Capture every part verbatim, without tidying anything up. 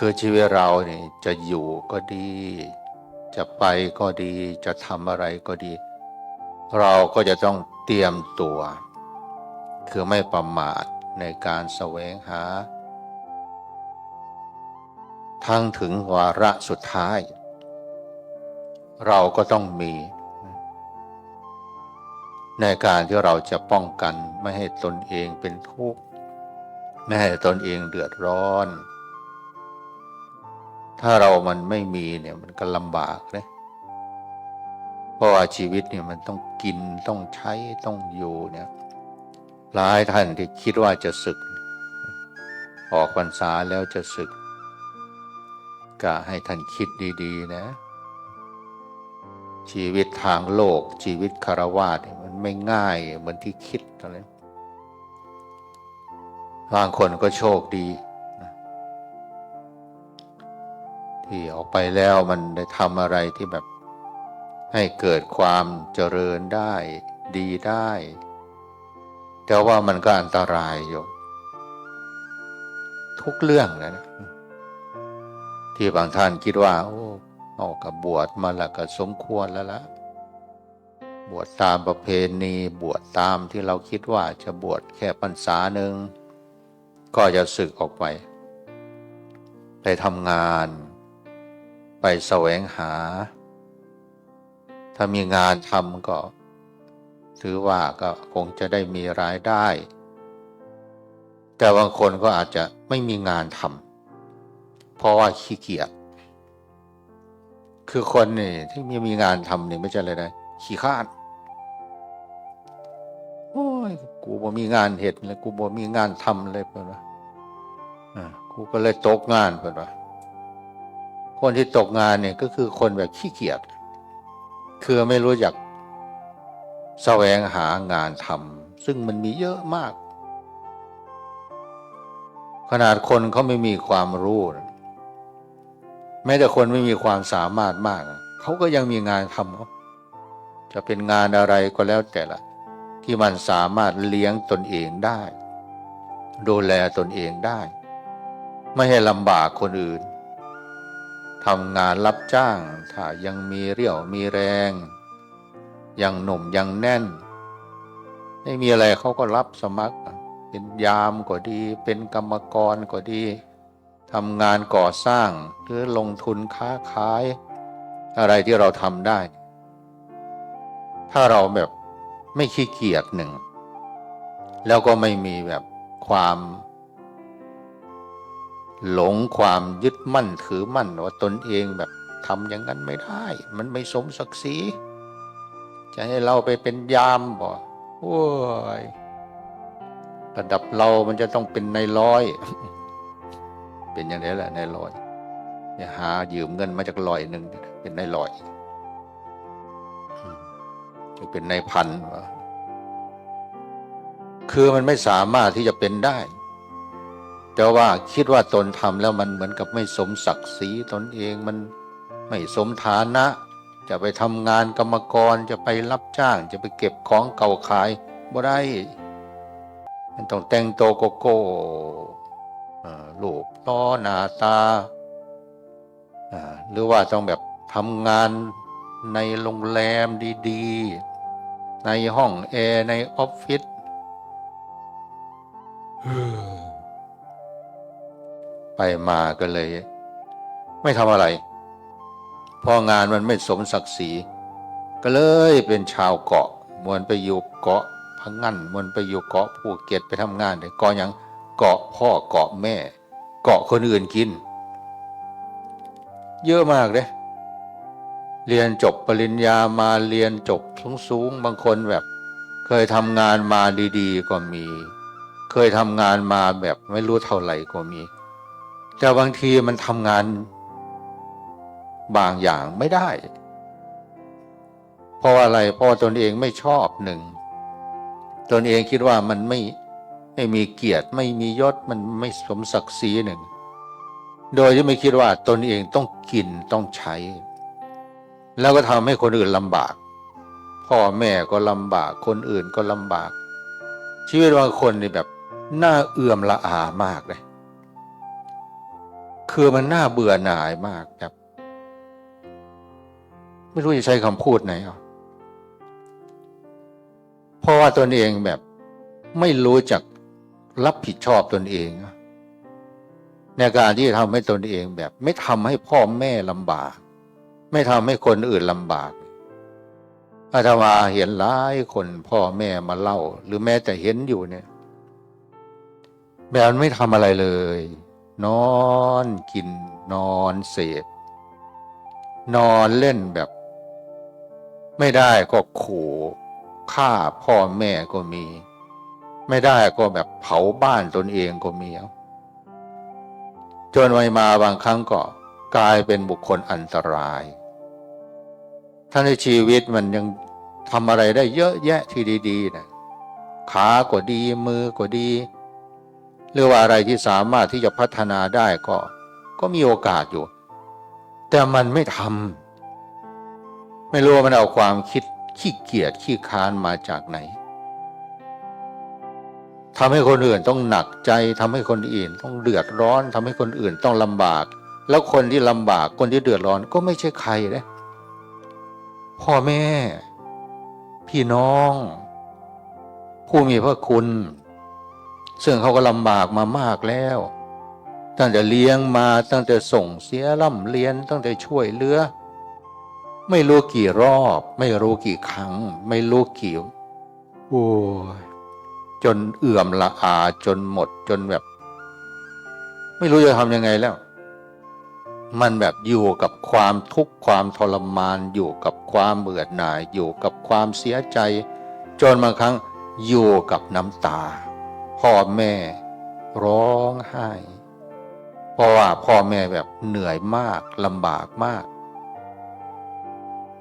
คือชีวิตเราเนี่ยจะอยู่ก็ดี จะไปก็ดี จะทำอะไรก็ดี เราก็จะต้องเตรียมตัว คือไม่ประมาทในการแสวงหา ทั้งถึงวาระสุดท้าย เราก็ต้องมี ในการที่เราจะป้องกันไม่ให้ตนเองเป็นทุกข์ ไม่ให้ตนเองเดือดร้อน ถ้าเรามันไม่มีเนี่ยมันก็ลำบากเลย เพราะว่าชีวิตเนี่ยมันต้องกินต้องใช้ต้องอยู่เนี่ย หลายท่านที่คิดว่าจะสึก ออกพรรษาแล้วจะสึก ก็ให้ท่านคิดดีๆนะ ชีวิตทางโลก ชีวิตคฤหัสถ์เนี่ยมันไม่ง่ายเหมือนที่คิดเลย บางคนก็โชคดีนะ ที่ออกไปแล้วมันได้ทำอะไรที่แบบ ให้เกิดความเจริญได้ ดีได้ แต่ว่ามันก็อันตรายอยู่ ทุกเรื่องนะ ที่บางท่านคิดว่า โอ้ เอาก็บวชมาแล้วก็สมควรแล้วละ บวชตามประเพณี บวชตามที่เราคิดว่าจะบวชแค่พรรษาหนึ่ง ก็จะสึกออกไป ไปทำงาน ไปแสวงหา ถ้ามีงานทำก็ ถือว่าก็คงจะได้มีรายได้ แต่บางคนก็อาจจะไม่มีงานทำ เพราะว่าขี้เกียจ คือคนนี่ที่ไม่มีงานทำนี่ไม่ใช่เลยนะ ขี้คร้าน โอ้ย กูบ่มีงานเฮ็ดเลย กูบ่มีงานทำเลย เพิ่นว่า อ่า กูก็เลยตกงานเพิ่นว่า คนที่ตกงานเนี่ยก็คือคนแบบขี้เกียจ คือไม่รู้จักแสวงหางานทำ ซึ่งมันมีเยอะมาก ขนาดคนเขาไม่มีความรู้นะ แม้แต่คนไม่มีความสามารถมากนะ เขาก็ยังมีงานทำเนาะ จะเป็นงานอะไรก็แล้วแต่ละ ที่มันสามารถเลี้ยงตนเองได้ ดูแลตนเองได้ ไม่ให้ลำบากคนอื่น ทำงานรับจ้าง ถ้ายังมีเรี่ยวมีแรง ยังหนุ่มยังแน่น ไม่มีอะไรเขาก็รับสมัคร เป็นยามก็ดี เป็นกรรมกรก็ดี ทำงานก่อสร้าง หรือลงทุนค้าขาย อะไรที่เราทำได้ ถ้าเราแบบไม่ขี้เกียจหนึ่ง แล้วก็ไม่มีแบบความหลง ความยึดมั่นถือมั่นว่าตนเองแบบทำอย่างนั้นไม่ได้ มันไม่สมศักดิ์ศรี จะให้เราไปเป็นยามบ่ โอ้ย ระดับเรามันจะต้องเป็นนายร้อย เป็นอย่างนี้แหละนายร้อย เนี่ยหายืมเงินมาจากร้อยหนึ่ง เป็นนายร้อย จะเป็นนายพันวะ คือมันไม่สามารถที่จะเป็นได้ แต่ว่าคิดว่าตนทำแล้วมันเหมือนกับไม่สมศักดิ์ศรีตนเอง มันไม่สมฐานะ จะไปทำงานกรรมกร จะไปรับจ้าง จะไปเก็บของเก่าขาย บ่ได้ มันต้องแต่งตัวโกโก้ อ่า รูปหล่อหน้าตา อ่า หรือว่าต้องแบบทำงานในโรงแรมดีๆ ในห้องแอร์ ในออฟฟิศ ไปมาก็เลย ไม่ทำอะไร เพราะงานมันไม่สมศักดิ์ศรี ก็เลยเป็นชาวเกาะ มวนไปอยู่เกาะพะงั่น มวนไปอยู่เกาะภูเก็ต ไปทำงาน เกาะหยัง เกาะพ่อเกาะแม่ เกาะคนอื่นกิน เยอะมากเลย เรียนจบปริญญามา เรียนจบสูงๆ บางคนแบบ เคยทำงานมาดีๆ ก็มี เคยทำงานมาแบบไม่รู้เท่าไหร่ก็มี แต่บางทีมันทำงานบางอย่างไม่ได้ เพราะอะไร เพราะว่าตนเองไม่ชอบหนึ่ง ตนเองคิดว่ามันไม่ ไม่มีเกียรติ ไม่มียศ มันไม่สมศักดิ์ศรีหนึ่ง โดยที่ไม่คิดว่าตนเองต้องกินต้องใช้ แล้วก็ทำให้คนอื่นลำบาก พ่อแม่ก็ลำบาก คนอื่นก็ลำบาก ชีวิตบางคนนี่แบบน่าเอือมละอามากเลย คือมันน่าเบื่อหน่ายมากแบบ ไม่รู้จะใช้คำพูดไหนอ่ะ เพราะว่าตนเองแบบไม่รู้จักรับผิดชอบตนเองอะ ในการที่จะทำให้ตนเองแบบไม่ทำให้พ่อแม่ลำบาก ไม่ทำให้คนอื่นลำบาก อาตมาเห็นหลายคนพ่อแม่มาเล่า หรือแม้แต่เห็นอยู่เนี่ย แบบไม่ทำอะไรเลย นอนกิน นอนเสพ นอนเล่นแบบ ไม่ได้ก็ขู่ฆ่าพ่อแม่ก็มี ไม่ได้ก็แบบเผาบ้านตนเองก็มี จนไปมาบางครั้งก็กลายเป็นบุคคลอันตราย ทั้งในชีวิตมันยังทำอะไรได้เยอะแยะที่ดีๆนะ ขาก็ดี มือก็ดี หรือว่าอะไรที่สามารถที่จะพัฒนาได้ก็ ก็มีโอกาสอยู่ แต่มันไม่ทำ ไม่รู้ว่ามันเอาความคิดขี้เกียจขี้ค้านมาจากไหน ทำให้คนอื่นต้องหนักใจ ทำให้คนอื่นต้องเดือดร้อน ทำให้คนอื่นต้องลำบาก แล้วคนที่ลำบาก คนที่เดือดร้อนก็ไม่ใช่ใครเลย พ่อแม่ พี่น้อง ผู้มีพระคุณ ซึ่งเขาก็ลำบากมามากแล้ว ตั้งแต่เลี้ยงมา ตั้งแต่ส่งเสียร่ำเรียน ตั้งแต่ช่วยเหลือ ไม่รู้กี่รอบ ไม่รู้กี่ครั้ง ไม่รู้กี่ โอ้ย จนเอื่อมละอา จนหมด จนแบบ ไม่รู้จะทำยังไงแล้ว มันแบบอยู่กับความทุกข์ความทรมาน อยู่กับความเบื่อหน่าย อยู่กับความเสียใจ จนบางครั้งอยู่กับน้ำตา พ่อแม่ร้องไห้ เพราะว่าพ่อแม่แบบเหนื่อยมาก ลำบากมาก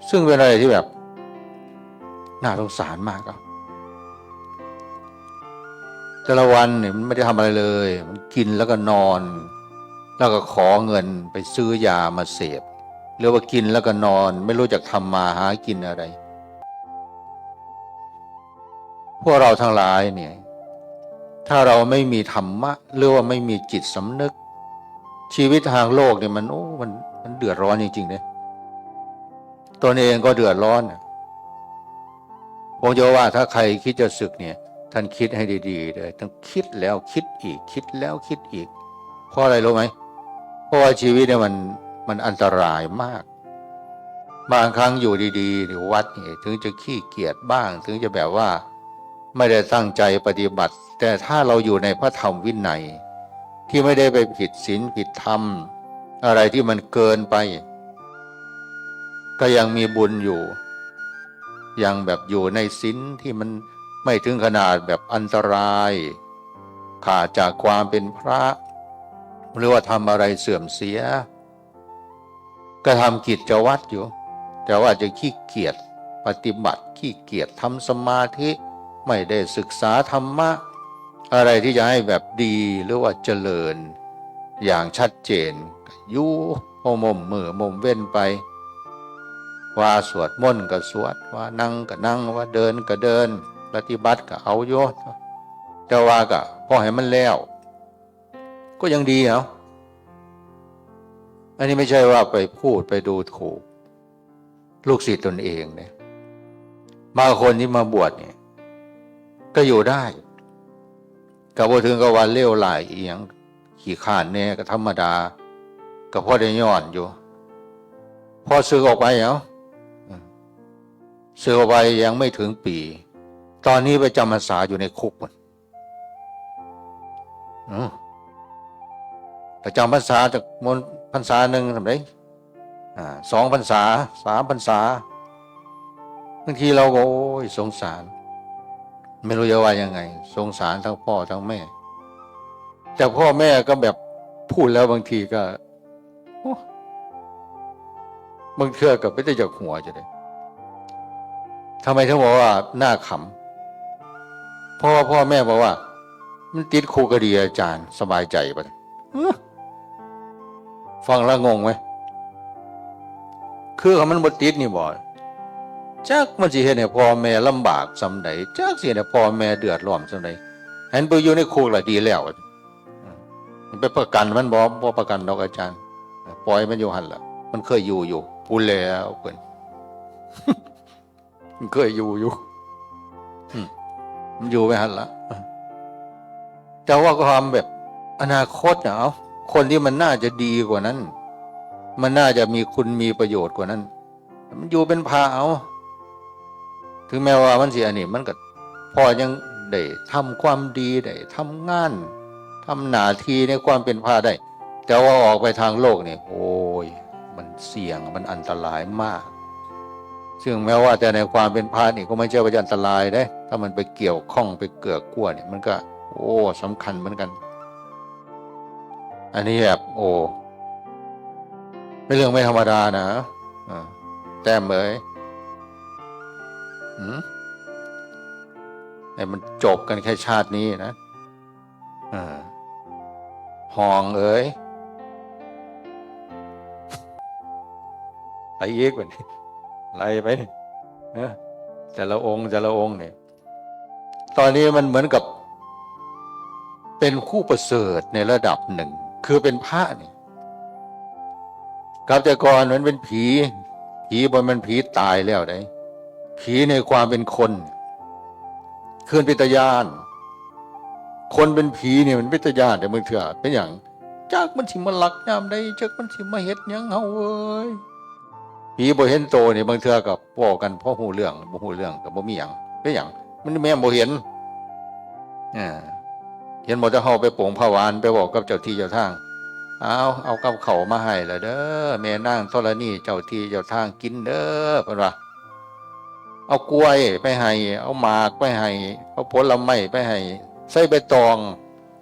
ซึ่งเป็นอะไรที่แบบ น่าสงสารมากอะ แต่ละวันเนี่ยมันไม่ได้ทำอะไรเลย มันกินแล้วก็นอน แล้วก็ขอเงินไปซื้อยามาเสพ หรือว่ากินแล้วก็นอน ไม่รู้จักทำมาหากินอะไร พวกเราทั้งหลายเนี่ย ถ้าเราไม่มีธรรมะ หรือว่าไม่มีจิตสำนึก ชีวิตทางโลกเนี่ยมัน โอ้ มัน มันเดือดร้อนจริงๆเลย ตนเองก็เดือดร้อนน่ะ ผมจะว่าถ้าใครคิดจะสึกเนี่ย ท่านคิดให้ดีๆเลย ต้องคิดแล้วคิดอีก คิดแล้วคิดอีก เพราะอะไรรู้ไหม เพราะว่าชีวิตเนี่ยมัน มันอันตรายมาก บางครั้งอยู่ดีๆ อยู่วัดเนี่ย ถึงจะขี้เกียจบ้าง ถึงจะแบบว่า ไม่ได้ตั้งใจปฏิบัติ แต่ถ้าเราอยู่ในพระธรรมวินัย ที่ไม่ได้ไปผิดศีลผิดธรรม อะไรที่มันเกินไป ก็ยังมีบุญอยู่ ยังแบบอยู่ในศีลที่มันไม่ถึงขนาดแบบอันตราย ขาดจากความเป็นพระ หรือว่าทำอะไรเสื่อมเสีย ก็ทำกิจวัตรอยู่ แต่ว่าจะขี้เกียจปฏิบัติ ขี้เกียจทำสมาธิ ไม่ได้ศึกษาธรรมะ อะไรที่จะให้แบบดีหรือว่าเจริญ อย่างชัดเจน อยู่ โมมมือมมเว้นไป ว่าสวดมนต์ก็สวด ว่านั่งก็นั่ง ว่าเดินก็เดิน ปฏิบัติก็เอาอยู่ แต่ว่าก็พอให้มันแล้ว ก็ยังดีเอา อันนี้ไม่ใช่ว่าไปพูดไปดูถูก ลูกศิษย์ตนเองเนี่ย บางคนที่มาบวชเนี่ย ก็อยู่ได้ ก็บ่ถึงกับว่าเลวร้ายอีหยัง ขี้ข้านแน่ก็ธรรมดา ก็พอได้ย้อนอยู่ พอสึกออกไปเอา อืม สึกออกไปยังไม่ถึงปี ตอนนี้ไปจำพรรษาอยู่ในคุกหมด อืม ไปจำพรรษาจากมนต์พรรษาหนึ่งทำได อ่า สองพรรษา สามพรรษา บางทีเราก็ โอ้ย สงสาร ไม่รู้จะว่ายังไง สงสารทั้งพ่อทั้งแม่ แต่พ่อแม่ก็แบบพูดแล้วบางทีก็ โอ้ บางเทื่อก็เป็นแต่อยากหัวจะได้ ทำไมถึงบอกว่าน่าขำ เพราะว่าพ่อแม่บอกว่า มันติดคุกก็ดีอาจารย์ สบายใจปะ เอ้อ ฟังแล้วงงไหม คือคำมันบ่ติดนี่บ่ จักมันสิเฮ็ดให้พ่อแม่ลำบากส่ำใด จักสิเฮ็ดให้พ่อแม่เดือดร้อนส่ำใด หันไปอยู่ในคุกละดีแล้ว อืม ไปประกันมันบ่ บ่ประกันดอกอาจารย์ ปล่อยมันอยู่หั่นล่ะ มันเคยอยู่อยู่ พู้นแล้วเพิ่น มันเคยอยู่อยู่ อืม มันอยู่ไปหั่นล่ะ แต่ว่าความแบบอนาคตน่ะ เอ้า คนที่มันน่าจะดีกว่านั้น มันน่าจะมีคุณมีประโยชน์กว่านั้น มันอยู่เป็นพระเอา ถึงแม้ว่ามันสิอันนี้ มันก็พอยังได้ทำความดี ได้ทำงาน ทำหน้าที่ในความเป็นพระได้ แต่ว่าออกไปทางโลกนี่ โอ้ย มันเสี่ยง มันอันตรายมาก ซึ่งแม้ว่าแต่ในความเป็นพระนี่ก็ไม่ใช่ว่าจะอันตรายเด้ ถ้ามันไปเกี่ยวข้องไปเกือกกลั้วเนี่ย มันก็ โอ้ สำคัญเหมือนกัน อันนี้แบบ โอ้ เป็นเรื่องไม่ธรรมดานะ อ่า แต้มเอ๋ย หืม ให้มันจบกันแค่ชาตินี้นะ อ่า หองเอ๋ย ไปอีกบัดนี้ ไล่ไปนี่ นะ แต่ละองค์ แต่ละองค์เนี่ย ตอนนี้มันเหมือนกับ เป็นผู้ประเสริฐในระดับหนึ่ง คือเป็นพระนี่ ครับ แต่ก่อนมันเป็นผี ผีบ่แม่นผีตายแล้วเด้ ผีในความเป็นคน คือเป็นตาย้าน คนเป็นผีนี่มันเป็นตาย้าน แต่บางเทื่อเป็นหยัง จักมันสิมาลักยามใด จักมันสิมาเฮ็ดหยังเฮาเอ้ย ผีบ่เห็นโตนี่ บางเทื่อก็เว้ากันพอฮู้เรื่อง บ่ฮู้เรื่องก็บ่มีหยัง เป็นหยัง มันแม่นบ่เห็น อ่า เห็นบ่ แต่เฮาไปปลงผ้าหวาน ไปเว้ากับเจ้าที่เจ้าทาง เอา เอากับข้าวมาให้แล้วเด้อ แม่นางธรณี เจ้าที่เจ้าทางกินเด้อ เพิ่นว่า เอากล้วยไปให้ เอาหมากไปให้ เอาผลไม้ไปให้ ใส่ใบตอง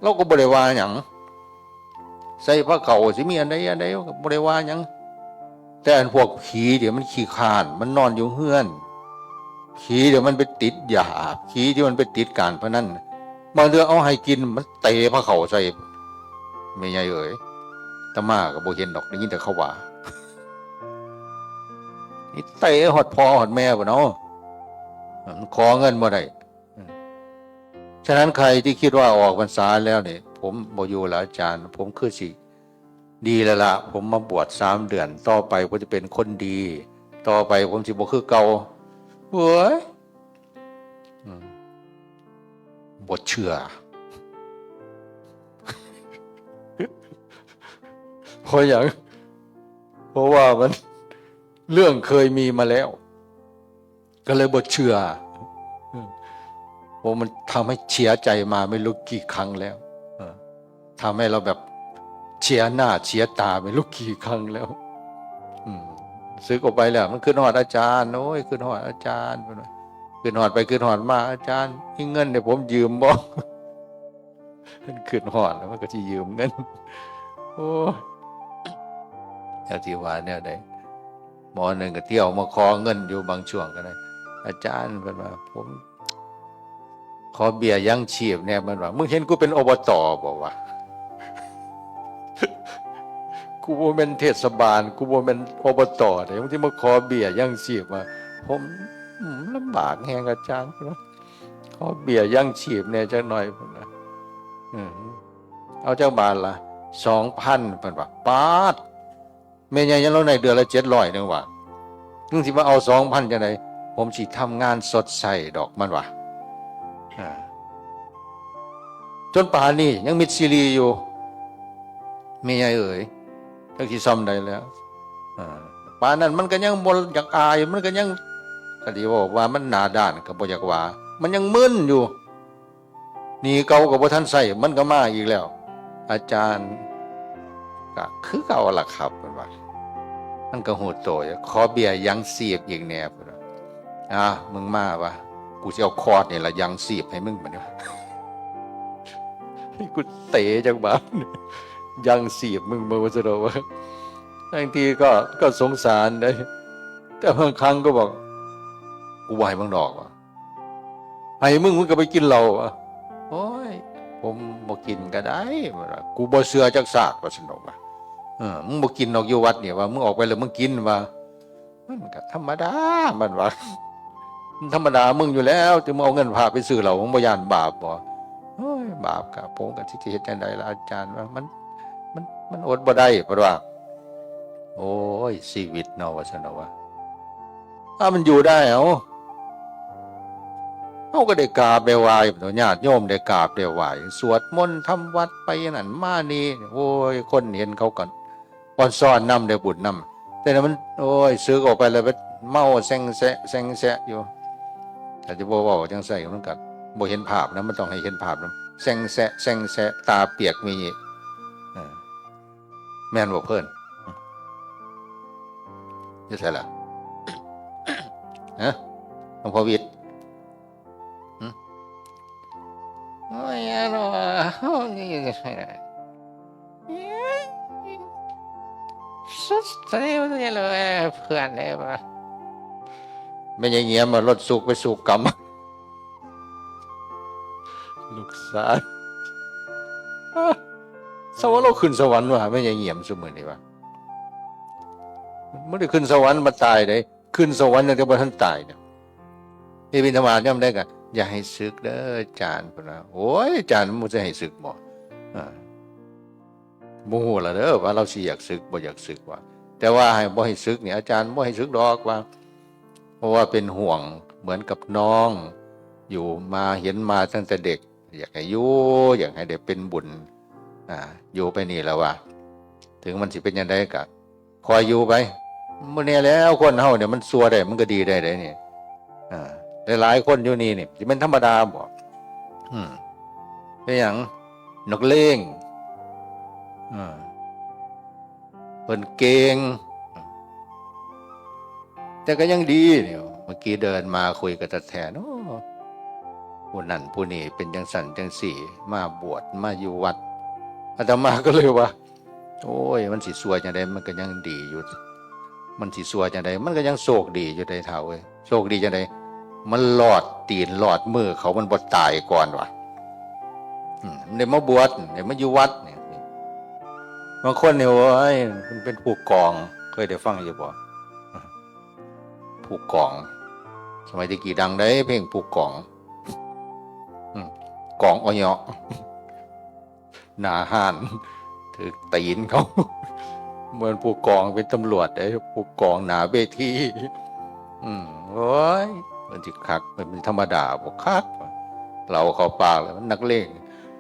เราก็บ่ได้ว่าหยัง ใส่ผ้าขาวสิมีอันใดอันใดก็บ่ได้ว่าหยัง แต่อันพวกผีเดี๋ยวมันขี้คร้าน มันนอนอยู่เฮือน ผีเดี๋ยวมันไปติดยา ผีที่มันไปติดการพนัน บางเทื่อเอาให้กิน มันเตะผ้าขาวใส่ แม่ใหญ่เอ๋ย อาตมาก็บ่เห็นดอก ได้ยินแต่เขาว่า นี่เตะฮอดพ่อฮอดแม่พุ้นเนาะ มันขอเงินบ่ได้ อืม ฉะนั้นใครที่คิดว่าออกพรรษาแล้วนี่ ผมบ่อยู่แล้วอาจารย์ ผมคือสิดีแล้วล่ะ ผมมาบวชสามเดือน ต่อไปผมจะเป็นคนดี ต่อไปผมสิบ่คือเก่า เว้ย อืม บ่เชื่อ เพราะหยัง เพราะว่ามัน เรื่องเคยมีมาแล้ว ก็เลยบ่เชื่อ เพราะมันทำให้เสียใจมาไม่รู้กี่ครั้งแล้ว เออ ทำให้เราแบบเสียหน้าเสียตาไม่รู้กี่ครั้งแล้ว อืม สึกออกไปแล้ว มันคิดฮอดอาจารย์ โอ้ย คิดฮอดอาจารย์ คิดฮอดไปคิดฮอดมา อาจารย์ มีเงินให้ผมยืมบ่ มันคิดฮอดแล้วมันก็สิยืมเงิน โอ้ย จักสิว่าแนวใด หมอหนึ่งก็เที่ยวมาขอเงินอยู่บางช่วงก็ได้ อาจารย์ เพิ่นว่า ผม ขอเบี้ยยังชีพแหน่ เพิ่นว่า มึงเห็นกูเป็น อบต. บ่วะ กูบ่แม่นเทศบาล กูบ่แม่น อบต. เด้ มึงสิมาขอเบี้ยยังชีพว่า ผม อืม ลำบากแฮงอาจารย์ เพิ่นว่า ขอเบี้ยยังชีพแหน่จักหน่อย เพิ่นว่า อืม เอาจักบาทล่ะ สองพัน เพิ่นว่า ป๊าด แม่ใหญ่ยังลดให้เดือนละเจ็ดร้อยหนึ่งว่า มึงสิมาเอาสองพันจังใด ผมสิทำงานชดใช้ดอก มันว่า อ่า จนป่านนี้ยังมิดซีรีอยู่ แม่ใหญ่เอ๋ย จักสิซ่อมใดแล้ว อ่า ป่านนั้นมันก็ยังบ่อยากอาย มันก็ยัง ก็สิบอกว่ามันหน้าด้านก็บ่อยากว่า มันยังมึนอยู่ หนี้เก่าก็บ่ทันใช้ มันก็มาอีกแล้ว อาจารย์ ก็คือเก่าล่ะครับ เพิ่นว่า มันก็ฮู้โตอยู่ ขอเบี้ยยังชีพอีกแหน่ เพิ่นว่า อ่ะ มึงมาวะ กูสิเอาคอร์ดนี่ล่ะยังชีพให้มึง บัดนี้ ให้กูเตะจักบาท ยังชีพมึง บ่ว่าซะดอกว่า บางทีก็ ก็สงสารเด้ แต่บางครั้งก็บอก กูบ่ให้มึงดอกวะ ให้มึง มึงก็ไปกินเหล้า วะ โอ้ย ผมบ่กินก็ได้ มันว่า กูบ่เชื่อจักซาก ว่าซั่นดอกวะ เออ มึงบ่กินดอกอยู่วัดนี่ ว่ามึงออกไปแล้วมึงกิน ว่า มันก็ธรรมดา มันว่า มันธรรมดามึงอยู่แล้ว ที่มึงเอาเงินพระไปซื้อเหล้า มึงบ่ย้านบาปบ่ โอ้ย บาปก็ ผมก็สิเฮ็ดจั่งใดล่ะอาจารย์ ว่ามัน มันอดบ่ได้เพิ่นว่า โอ้ย ชีวิตเนาะ ว่าซั่นเนาะว่า ถ้ามันอยู่ได้ เอ้า เฮาก็ได้กราบได้ไหว้ ญาติโยมได้กราบได้ไหว้ สวดมนต์ทำวัดไปนั่นมานี่ โอ้ย คนเห็นเขาก็อ่อนซ้อนนำ ได้บุญนำ แต่นี่มัน โอ้ย สึกออกไปแล้วไปเมาแซงแซะ แซงแซะอยู่ ถ้าจะบ่เว้าจั่งใส่มันก็บ่เห็นภาพนะ มันต้องให้เห็นภาพนะ แซงแซะ แซงแซะ ตาเปียกมี เออ แม่นบ่เพิ่น อยู่ไสล่ะ ฮะ หลวงพ่อวิทย์ หึ โอ้ย อันว่า เฮานี่ สุดท้ายมันจะเลยเพื่อนได้ปะ แม่นยายเงียมมารถสุกไปสุกกรรม ลูกสาว สวรรค์ เราขึ้นสวรรค์ว่ะ แม่นยายเงียมซุมื้อนี้ว่ะ บ่ได้ขึ้นสวรรค์มาตายเด้ ขึ้นสวรรค์ตั้งแต่บ่ทันตายเนี่ย ไปบิณฑบาตยามใดก็ อย่าให้สึกเด้ออาจารย์ เพิ่นว่า โอ้ย อาจารย์ มันสิให้สึกบ่ อ่า บ่ฮู้ล่ะเด้อ ว่าเราสิอยากสึกบ่อยากสึกว่า แต่ว่าให้บ่ให้สึกนี่ อาจารย์บ่ให้สึกดอกว่า เพราะว่าเป็นห่วง เหมือนกับน้อง อยู่มา เห็นมาตั้งแต่เด็ก อยากให้อยู่ อยากให้ได้เป็นบุญ อ่า อยู่ไปนี่แหละว่า ถึงมันสิเป็นจั่งใดก็ คอยอยู่ไป มื้อนี้แล้วคนเฮาเนี่ยมันชั่วได้ มันก็ดีได้เด้นี่ อ่า หลายๆคนอยู่นี่นี่ สิแม่นธรรมดาบ่ อืม เป็นหยัง นักเลง อ่า เพิ่นเก่ง แต่ก็ยังดีเนี่ย เมื่อกี้เดินมาคุยกับตาแทน โอ้ ผู้นั่นผู้นี่เป็นจั่งซั่นจั่งซี่ มาบวช มาอยู่วัด อาตมาก็เลยว่า โอ้ย มันสิชั่วจั่งใด มันก็ยังดีอยู่ มันสิชั่วจั่งใด มันก็ยังโชคดีอยู่เด้เฒ่าเอ้ย โชคดีจั่งใด มันรอดตีนรอดมือเขา มันบ่ตายก่อนว่ะ อืม มันได้มาบวช ได้มาอยู่วัดเนี่ย บางคนเนี่ย โอ้ย มันเป็นผู้กอง เคยได้ฟังอยู่บ่ ผู้กอง สมัยตะกี้ดังเด้ เพลงผู้กอง อืม กองออย หน้าฮ้าน ถืกตีนเขา เหมือนผู้กองเป็นตำรวจเด้ ผู้กองหน้าเวที อืม โอ้ย มันสิคัก มันเป็นธรรมดาบ่ คัก เหล้าเข้าปากแล้ว มันนักเลง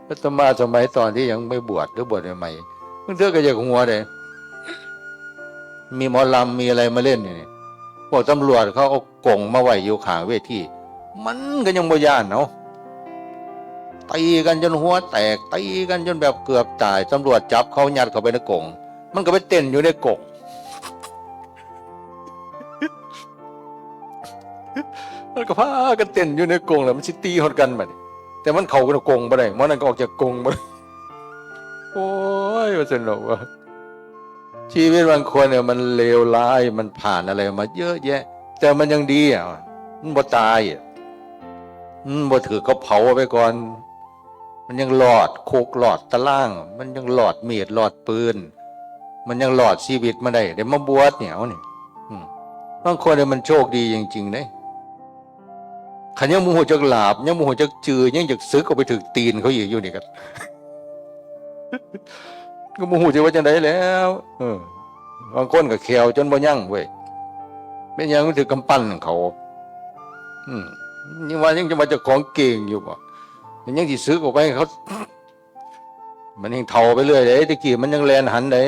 อาตมาสมัยตอนที่ยังไม่บวชหรือบวชใหม่ๆ บางเทื่อก็อยากหัวเด้ มีหมอลำมีอะไรมาเล่นนี่ พวกตำรวจเขาเอากรงมาไว้อยู่ข้างเวที มันก็ยังบ่ย้านเนาะ ตีกันจนหัวแตก ตีกันจนแบบเกือบตาย ตำรวจจับเขายัดเข้าไปในกรง มันก็ไปเต้นอยู่ในกรง มันก็พากันเต้นอยู่ในกรงแหละ มันสิตีฮอดกันบัดนี้ แต่มันเข้าในกรงบ่ได้ หมอนั่นก็ออกจากกรงบ่ได้ โอ้ย ว่าซั่นดอกว่า ชีวิตบางคนเนี่ยมันเลวร้าย มันผ่านอะไรมาเยอะแยะ แต่มันยังดีอ่ะ มันบ่ตายอ่ะ มันบ่ถืกเขาเผาไปก่อน มันยังรอดคุกรอดตาราง มันยังรอดมีดรอดปืน มันยังรอดชีวิตมาได้ ได้มาบวชเนี่ย เอานี่ อืม บางคนเนี่ยมันโชคดีจริงๆ เด้ คันยังบ่ฮู้จักหลาบ ยังบ่ฮู้จักจื่อ ยังอยากสึกออกไปถืกตีนเขาอีกอยู่นี่ก็ ก็บ่ฮู้สิว่าจั่งใดแล้ว เออ บางคนก็แขวจนบ่ยั้งเว้ย เป็นหยังมันถืกกำปั้นเขา อืม ยังว่ายังจะว่าเจ้าของเก่งอยู่บ่ มันยังสิสึกออกไปให้เขา มันยังเฒ่าไปเรื่อยเด้ แต่กี้มันยังแล่นหันเด้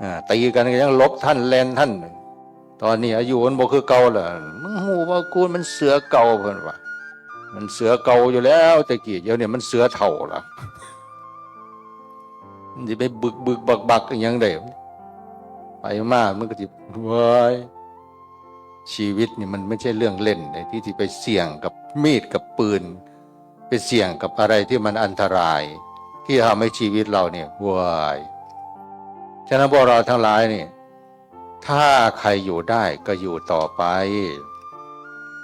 อ่า ตีกันก็ยังหลบทัน แล่นทัน ตอนนี้อายุมันบ่คือเก่าแล้ว มึงฮู้บ่ กูมันเสือเก่า เพิ่นว่า มันเสือเก่าอยู่แล้ว แต่กี้ เดี๋ยวนี้มันเสือเฒ่าละ มันสิไปบึกบึกบักบักอิหยังได้ ไปมามันก็สิ เว้ย ชีวิตนี่มันไม่ใช่เรื่องเล่นเลย ที่สิไปเสี่ยงกับมีดกับปืน ไปเสี่ยงกับอะไรที่มันอันตราย ที่ทำให้ชีวิตเราเนี่ย เว้ย ฉะนั้นพวกเราทั้งหลายนี่ ถ้าใครอยู่ได้ก็อยู่ต่อไป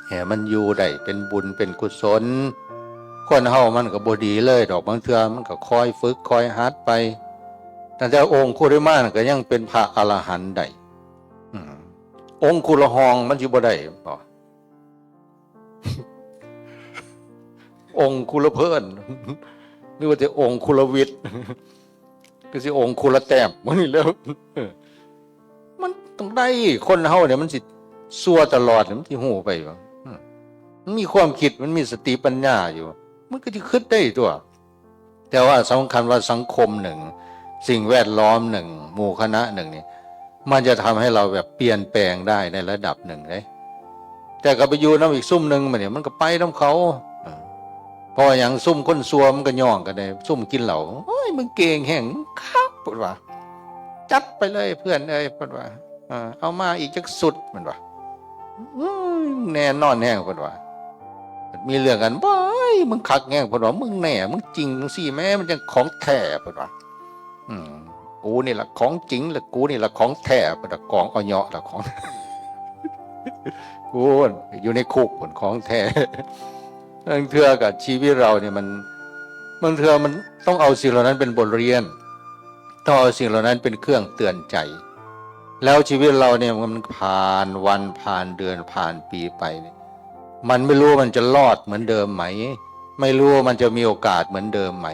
ให้มันอยู่ได้เป็นบุญเป็นกุศล คนเฮามันก็บ่ดีเลยดอก บางเทื่อมันก็คอยฝึกคอยหัดไป ตั้งแต่องคุลิมานก็ยังเป็นพระอรหันต์ได้ อืม องคุลฮองมันสิบ่ได้บ่ องคุลเพิ่น หรือว่าแต่องคุลวิทย์ ก็สิองคุละแต้ม มื้อนี้แล้ว เออ มันต้องได้ คนเฮาเนี่ยมันสิซั่วตลอดเนี่ย มันสิฮู้ไปบ่ อืม มันมีความคิด มันมีสติปัญญาอยู่ มันก็สิคิดได้ตั๊ว แต่ว่าสำคัญว่าสังคมหนึ่ง สิ่งแวดล้อมหนึ่ง หมู่คณะหนึ่งนี่ มันจะทำให้เราแบบเปลี่ยนแปลงได้ในระดับหนึ่งเด้ แต่ก็ไปอยู่นำอีกซุมหนึ่งบัดนี้ มันก็ไปนำเขา เออ เพราะว่าหยัง ซุมคนซั่วมันก็ย่องกันเด้ ซุมกินเหล้า "โอ้ย มึงเก่งแฮง มึงคัก" เพิ่นว่า "จัดไปเลยเพื่อนเอ้ย" เพิ่นว่า "เออ เอามาอีกจักสุด" เพิ่นว่า "อื้อ แน่นอนแฮง" เพิ่นว่า มีเรื่องกัน "โอ้ย มึงคักแฮง" เพิ่นว่า "มึงแน่ มึงจริงจังซี่แหม มันจั่งของแท้" เพิ่นว่า "อืม กูนี่ล่ะของจริง และกูนี่ล่ะของแท้" เพิ่นว่ากองเอาเหยาะล่ะของ โอ้ย อยู่ในคุกพุ้นของแท้ บางเทื่อกับชีวิตเราเนี่ยมัน บางเทื่อมันต้องเอาสิ่งเหล่านั้นเป็นบทเรียน ต้องเอาสิ่งเหล่านั้นเป็นเครื่องเตือนใจ แล้วชีวิตเราเนี่ยมันผ่านวันผ่านเดือนผ่านปีไปเนี่ย มันไม่รู้มันจะรอดเหมือนเดิมไหม ไม่รู้มันจะมีโอกาสเหมือนเดิมไหม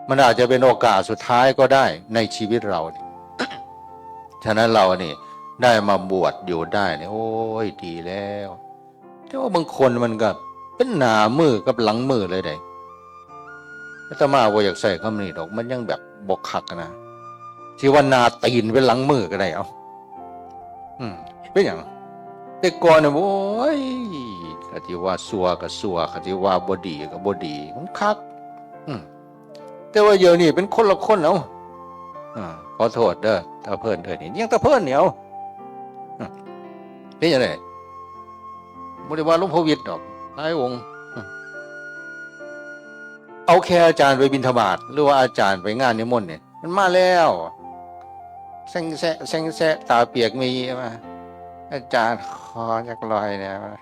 มันอาจจะเป็นโอกาสสุดท้ายก็ได้ในชีวิตเราเนี่ย ฉะนั้นเรานี่ได้มาบวชอยู่ได้เนี่ย โอ้ย ดีแล้ว แต่ว่าบางคนมันก็เป็นหน้ามือกับหลังมือเลยเด้ อาตมาบ่อยากใช้คำนี้ดอก มันยังแบบบ่คักนะ สิว่าหน้าตีนเป็นหลังมือก็ได้ เอ้า อืม เป็นหยัง แต่ก่อนเนี่ย โอ้ย คันสิว่าซั่วก็ซั่ว คันสิว่าบ่ดีก็บ่ดี มันคัก อืม แต่ว่าเดี๋ยวนี้เป็นคนละคนแล้ว อ่า ขอโทษเด้อ ตาเพิ่นเด้อ นี่ยังตาเพิ่นเนี่ย เอ้า อืม เป็นจั่งใด บ่ได้ว่าหลวงพ่อวิทย์ดอก หลายองค์ อืม เอาแค่อาจารย์ไปบิณฑบาต หรือว่าอาจารย์ไปงานนิมนต์เนี่ย มันมาแล้ว แซงแซะ แซงแซะ ตาเปียกมีมา "อาจารย์ ขอจักร้อยแหน่" ว่า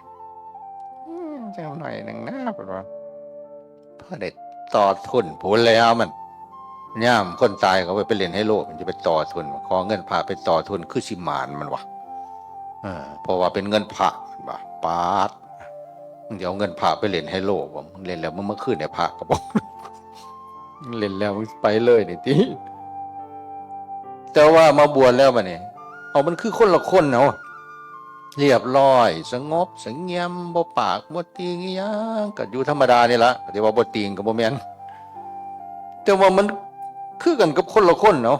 "อืม จักหน่อยหนึ่งนะ" เพิ่นว่า พอได้ต่อทุนพู้นแล้วมัน ยามคนตายเขาไปเล่นไฮโล มันจะไปต่อทุน ขอเงินพระไปต่อทุน คือสิหมานมันวะ เออ เพราะว่าเป็นเงินพระ มันว่า ปาด มึงจะเอาเงินพระไปเล่นไฮโลบ่ มึงเล่นแล้วมึงมาคืนให้พระก็บ่ เล่นแล้วมึงไปเลยนี่ติ แต่ว่ามาบวชแล้วบัดนี้ เอามันคือคนละคนเนาะ เรียบร้อย สงบเสงี่ยม บ่ปากบ่ติ่งอิหยัง ก็อยู่ธรรมดานี่ล่ะ ก็สิว่าบ่ติ่งก็บ่แม่น แต่ว่ามันคือกันกับคนละคนเนาะ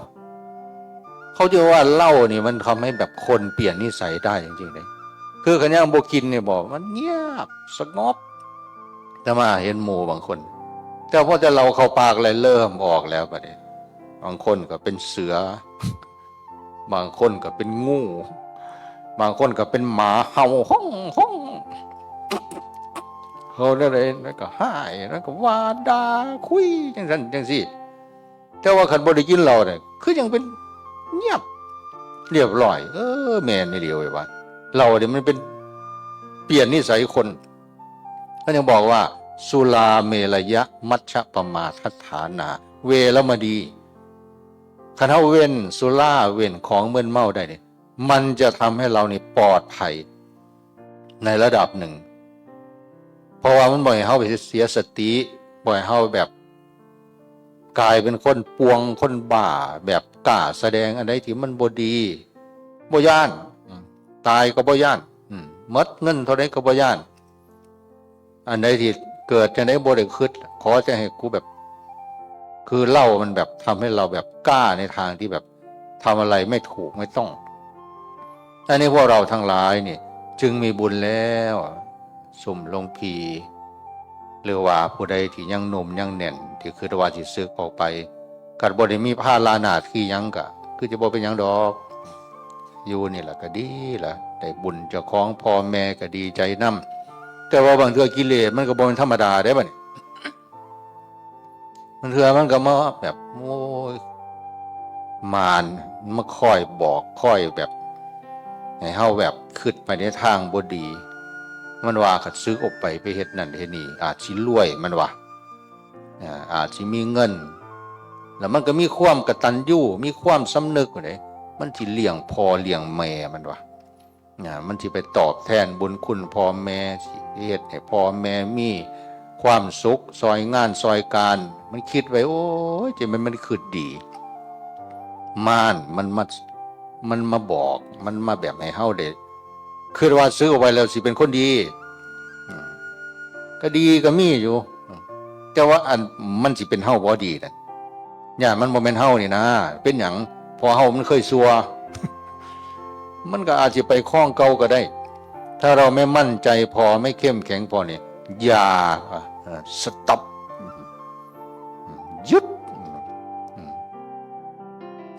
เขาจะว่าเหล้านี่มันทำให้แบบคนเปลี่ยนนิสัยได้จริงๆเลย คือคันยังบ่กินนี่บอก มันเงียบ สงบ แต่มาเห็นหมู่บางคน แต่พอจะเหล้าเข้าปากแล้วเริ่มออกแล้วบัดนี้ บางคนก็เป็นเสือ บางคนก็เป็นงู บางคนก็เป็นหมาเห่า ฮ้อง ฮ้อง เฮาได้เลย แล้วก็ฮ้าย แล้วก็ว่าด่า คุยจั่งซั้นจั่งซี้ แต่ว่าคันบ่ได้กินเหล้าเนี่ย คือยังเป็นเงียบ เรียบร้อย เออ แม่นอีหลีเว้ยว่า เหล้าเนี่ยมันเป็นเปลี่ยนนิสัยคน ท่านยังบอกว่า "สุราเมรยะมัชฌปมาทัฏฐานา เวรมณี" คันเฮาเว้นสุรา เว้นของมึนเมาได้เนี่ย มันจะทำให้เรานี่ปลอดภัยในระดับหนึ่ง เพราะว่ามันบ่ให้เฮาไปเสียสติ บ่ให้เฮาแบบกลายเป็นคนป่วง คนบ้า แบบกล้าแสดงอันใดที่มันบ่ดี บ่ย้าน อืม ตายก็บ่ย้าน อืม หมดเงินเท่าใดก็บ่ย้าน อันใดที่เกิดจั่งใดบ่ได้คิด ขอแต่ให้กูแบบ คือเหล้ามันแบบทำให้เราแบบกล้าในทางที่แบบทำอะไรไม่ถูกไม่ต้อง อันนี้พวกเราทั้งหลายนี่จึงมีบุญแล้ว ซุมหลวงพี่ หรือว่าผู้ใดที่ยังหนุ่มยังแน่น ที่คิดว่าสิสึกออกไป คันบ่ได้มีภาระหน้าที่หยังก็คือจะบ่เป็นหยังดอก อยู่นี่ล่ะก็ดีล่ะ ได้บุญเจ้าของพ่อแม่ก็ดีใจนำ แต่ว่าบางเทื่อกิเลสมันก็บ่แม่นธรรมดาเด้บัดนี้ บางเทื่อมันก็มาแบบ โอ้ย มารมันมาคอยบอก คอยแบบ ให้เฮาแบบคิดไปในทางบ่ดี มันว่าคันสึกออกไป ไปเฮ็ดนั่นเฮ็ดนี่ อาจสิรวย มันว่า อ่า อาจสิมีเงิน แล้วมันก็มีความกตัญญู มีความสำนึกอยู่เด้ มันสิเลี้ยงพ่อเลี้ยงแม่ มันว่า อ่า มันสิไปตอบแทนบุญคุณพ่อแม่ สิเฮ็ดให้พ่อแม่มีความสุข ซ่อยงานซ่อยการ มันคิดไว้ โอ้ย จะแม่นมันคิดดี มารมันมา มันมาบอก มันมาแบบให้เฮาได้คิดว่าสึกออกไปแล้วสิเป็นคนดี อืม ก็ดีก็มีอยู่ อืม แต่ว่าอันมันสิเป็นเฮาบ่ดีนั่น ย่านมันบ่แม่นเฮานี่นะ เป็นหยัง เพราะเฮามันเคยชั่ว มันก็อาจสิไปครองเก่าก็ได้ ถ้าเราไม่มั่นใจพอ ไม่เข้มแข็งพอนี่ อย่า เอ่อ stop หยุด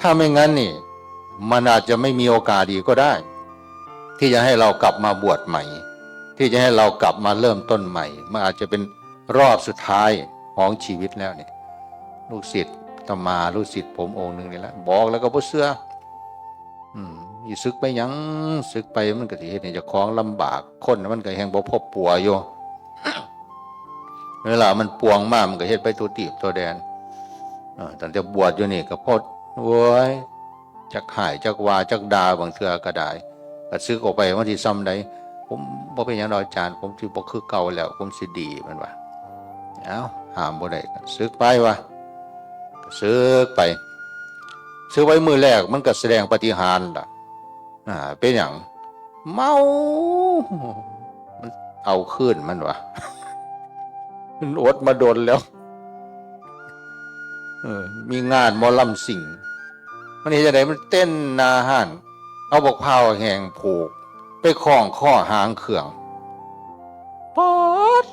ถ้าไม่งั้นนี่ มันอาจจะไม่มีโอกาสอีกก็ได้ ที่จะให้เรากลับมาบวชใหม่ ที่จะให้เรากลับมาเริ่มต้นใหม่ มันอาจจะเป็นรอบสุดท้ายของชีวิตแล้วเนี่ย ลูกศิษย์อาตมา ลูกศิษย์ผมองค์หนึ่งนี่แหละ บอกแล้วก็บ่เชื่อ อืม อีสึกไปหยัง สึกไปมันก็สิเฮ็ดให้เจ้าของลำบาก คนมันก็แฮ่งบ่พอปัวอยู่ เวลามันป่วงมามันก็เฮ็ดไปทั่วทีปทั่วแดน เออ ตั้งแต่บวชอยู่นี่ก็พอ โอ้ย จักฮ้าย จักว่า จักด่า บางเทื่อก็ได้ ก็สึกออกไปมันสิส่ำใด ผมบ่เป็นหยังดอกอาจารย์ ผมสิบ่คือเก่าแล้ว ผมสิดี มันว่า เอ้า ห้ามบ่ได้ ก็สึกไปว่า ก็สึกไป สึกไปมื้อแรกมันก็แสดงปาฏิหาริย์ล่ะ อ่า เป็นหยัง เมา มันเอาคืนมันวะ มันอดมาโดนแล้ว เออ มีงานหมอลำซิ่ง มันเฮ็ดจั่งใด มันเต้นหน้าฮ้าน เอาบักพร้าวแห้งผูก ไปคล้องคอหางเครื่อง ป๊าด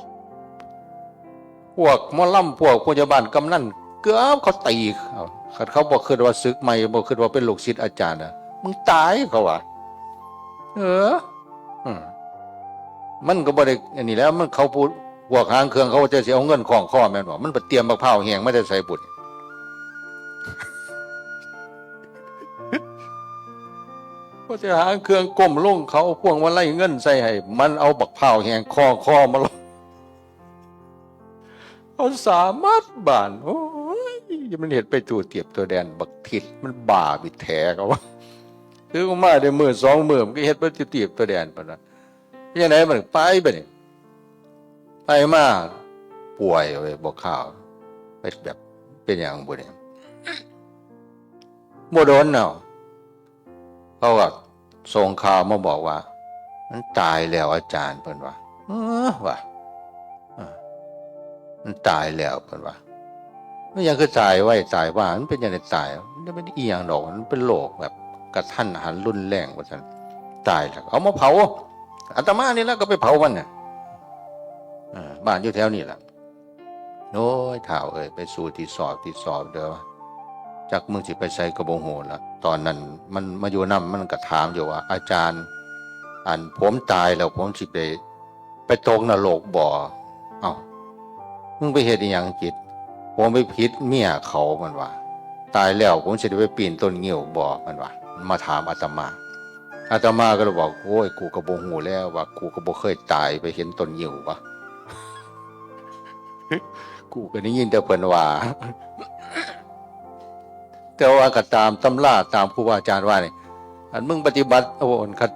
พวกหมอลำ พวกพยาบาลกำนัน เกือบเขาตี เอา คันเขาบ่คิดว่าสึกใหม่ บ่คิดว่าเป็นลูกศิษย์อาจารย์นะ มึงตาย เขาว่า เออ อืม มันก็บ่ได้อันนี้แล้ว มันเขาผู้ พวกหางเครื่องเขาจะสิเอาเงินคล้องคอแม่นบ่ มันไปเตรียมบักพร้าวแห้งมาแต่ไสบุญ ก็จะหางเครื่องก้มลง เขาเอาพวงมาลัยเงินใส่ให้ มันเอาบักพร้าวแห้งคล้องคอมาลง เขาสามัดบาด โอ้ย มันเฮ็ดไปทั่วทีปทั่วแดน บักทิศมันบ้าไปแท้เขาว่า คือมาได้มื้อสองมื้อมันก็เฮ็ดไปทั่วทีปทั่วแดนปานนั้น จั่งใดมันไปบัดนี้ ไปมาป่วยเว้ย บ่ข่าว เป็นแบบ เป็นหยังบุเนี่ย บ่โดนเนาะ เขาก็ส่งข่าวมาบอกว่า มันตายแล้วอาจารย์ เพิ่นว่า เออ ว่า เออ มันตายแล้ว เพิ่นว่า มันยังคือตายไวตายว่า มันเป็นจั่งใดตาย มันเป็นอีหยังดอก มันเป็นโรคแบบกะทันหันรุนแรงว่าซั่น ตายแล้ว เอามาเผา อาตมานี่แหละก็ไปเผามันน่ะ เออ บ้านอยู่แถวนี้ล่ะ โอ้ย ท้าวเอ้ย ไปสู่ที่สอบที่สอบเด้อ จักมึงสิไปไสก็บ่ฮู้ละ ตอนนั้นมันมาอยู่นำ มันก็ถามอยู่ว่า อาจารย์ อันผมตายแล้วผมสิไป ไปตกนรกบ่ เอ้า มึงไปเฮ็ดอีหยังผิด ผมไปผิดเมียเขา มันว่า ตายแล้วผมสิได้ไปปีนต้นงิ้วบ่ มันว่า มันมาถามอาตมา อาตมาก็เลยบอก โอ้ย กูก็บ่ฮู้แล้วว่า กูก็บ่เคยตายไปเห็นต้นงิ้ววะ กูก็ได้ยินแต่เพิ่นว่า แต่ว่าก็ตามตำรา ตามครูบาอาจารย์ว่านี่ อันมึงปฏิบัติ โอ้ อันคัน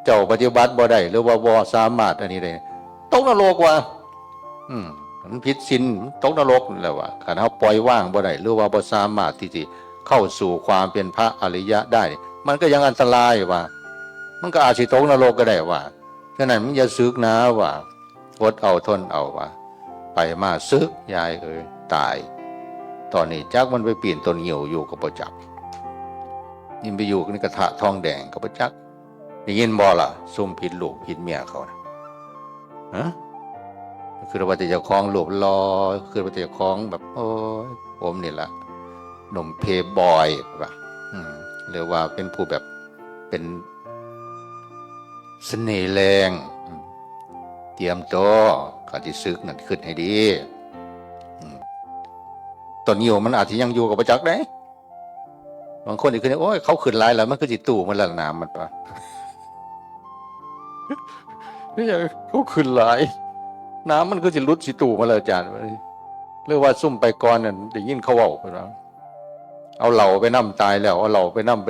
เจ้าปฏิบัติบ่ได้ หรือว่าบ่สามารถอันนี้ได้ ตกนรกว่ะ อืม มันผิดศีล ตกนรกนั่นแหละว่ะ คันเฮาปล่อยวางบ่ได้ หรือว่าบ่สามารถที่สิเข้าสู่ความเป็นพระอริยะได้ มันก็ยังอันตรายว่ะ มันก็อาจสิตกนรกก็ได้ว่ะ ฉะนั้นมึงอย่าสึกนะว่ะ อดเอาทนเอาว่ะ ไปมาสึก ยายเอ้ย ตาย ตอนนี้จักมันไปปีนต้นงิ้วอยู่ก็บ่จัก นี่ไปอยู่ในกระทะทองแดงก็บ่จัก ได้ยินบ่ล่ะ ซุมผิดลูกผิดเมียเขานะ ฮะ คือว่าแต่เจ้าของรูปหล่อ คือว่าแต่เจ้าของแบบ โอ้ย ผมนี่ล่ะ หนุ่มเพลย์บอยว่ะ อืม หรือว่าเป็นผู้แบบ เป็นเสน่ห์แรง อืม เตรียมตัว ก่อนสิสึกนั่นคิดให้ดี อืม ต้นงิ้วมันอาจสิยังอยู่ก็บ่จักเด้ บางคนนี่คือ โอ้ย เขาขึ้นหลายแล้ว มันคือสิตู้มันแล้ว น้ำมันปะ นี่ยังเขาขึ้นหลาย น้ำมันคือสิหลุดสิตู้มาแล้วอาจารย์ หรือว่าซุมไปก่อนนั่นได้ยินเขาเว้าเพิ่นว่า เอาเหล้าไปนำตายแล้ว เอาเหล้าไปนำ ไป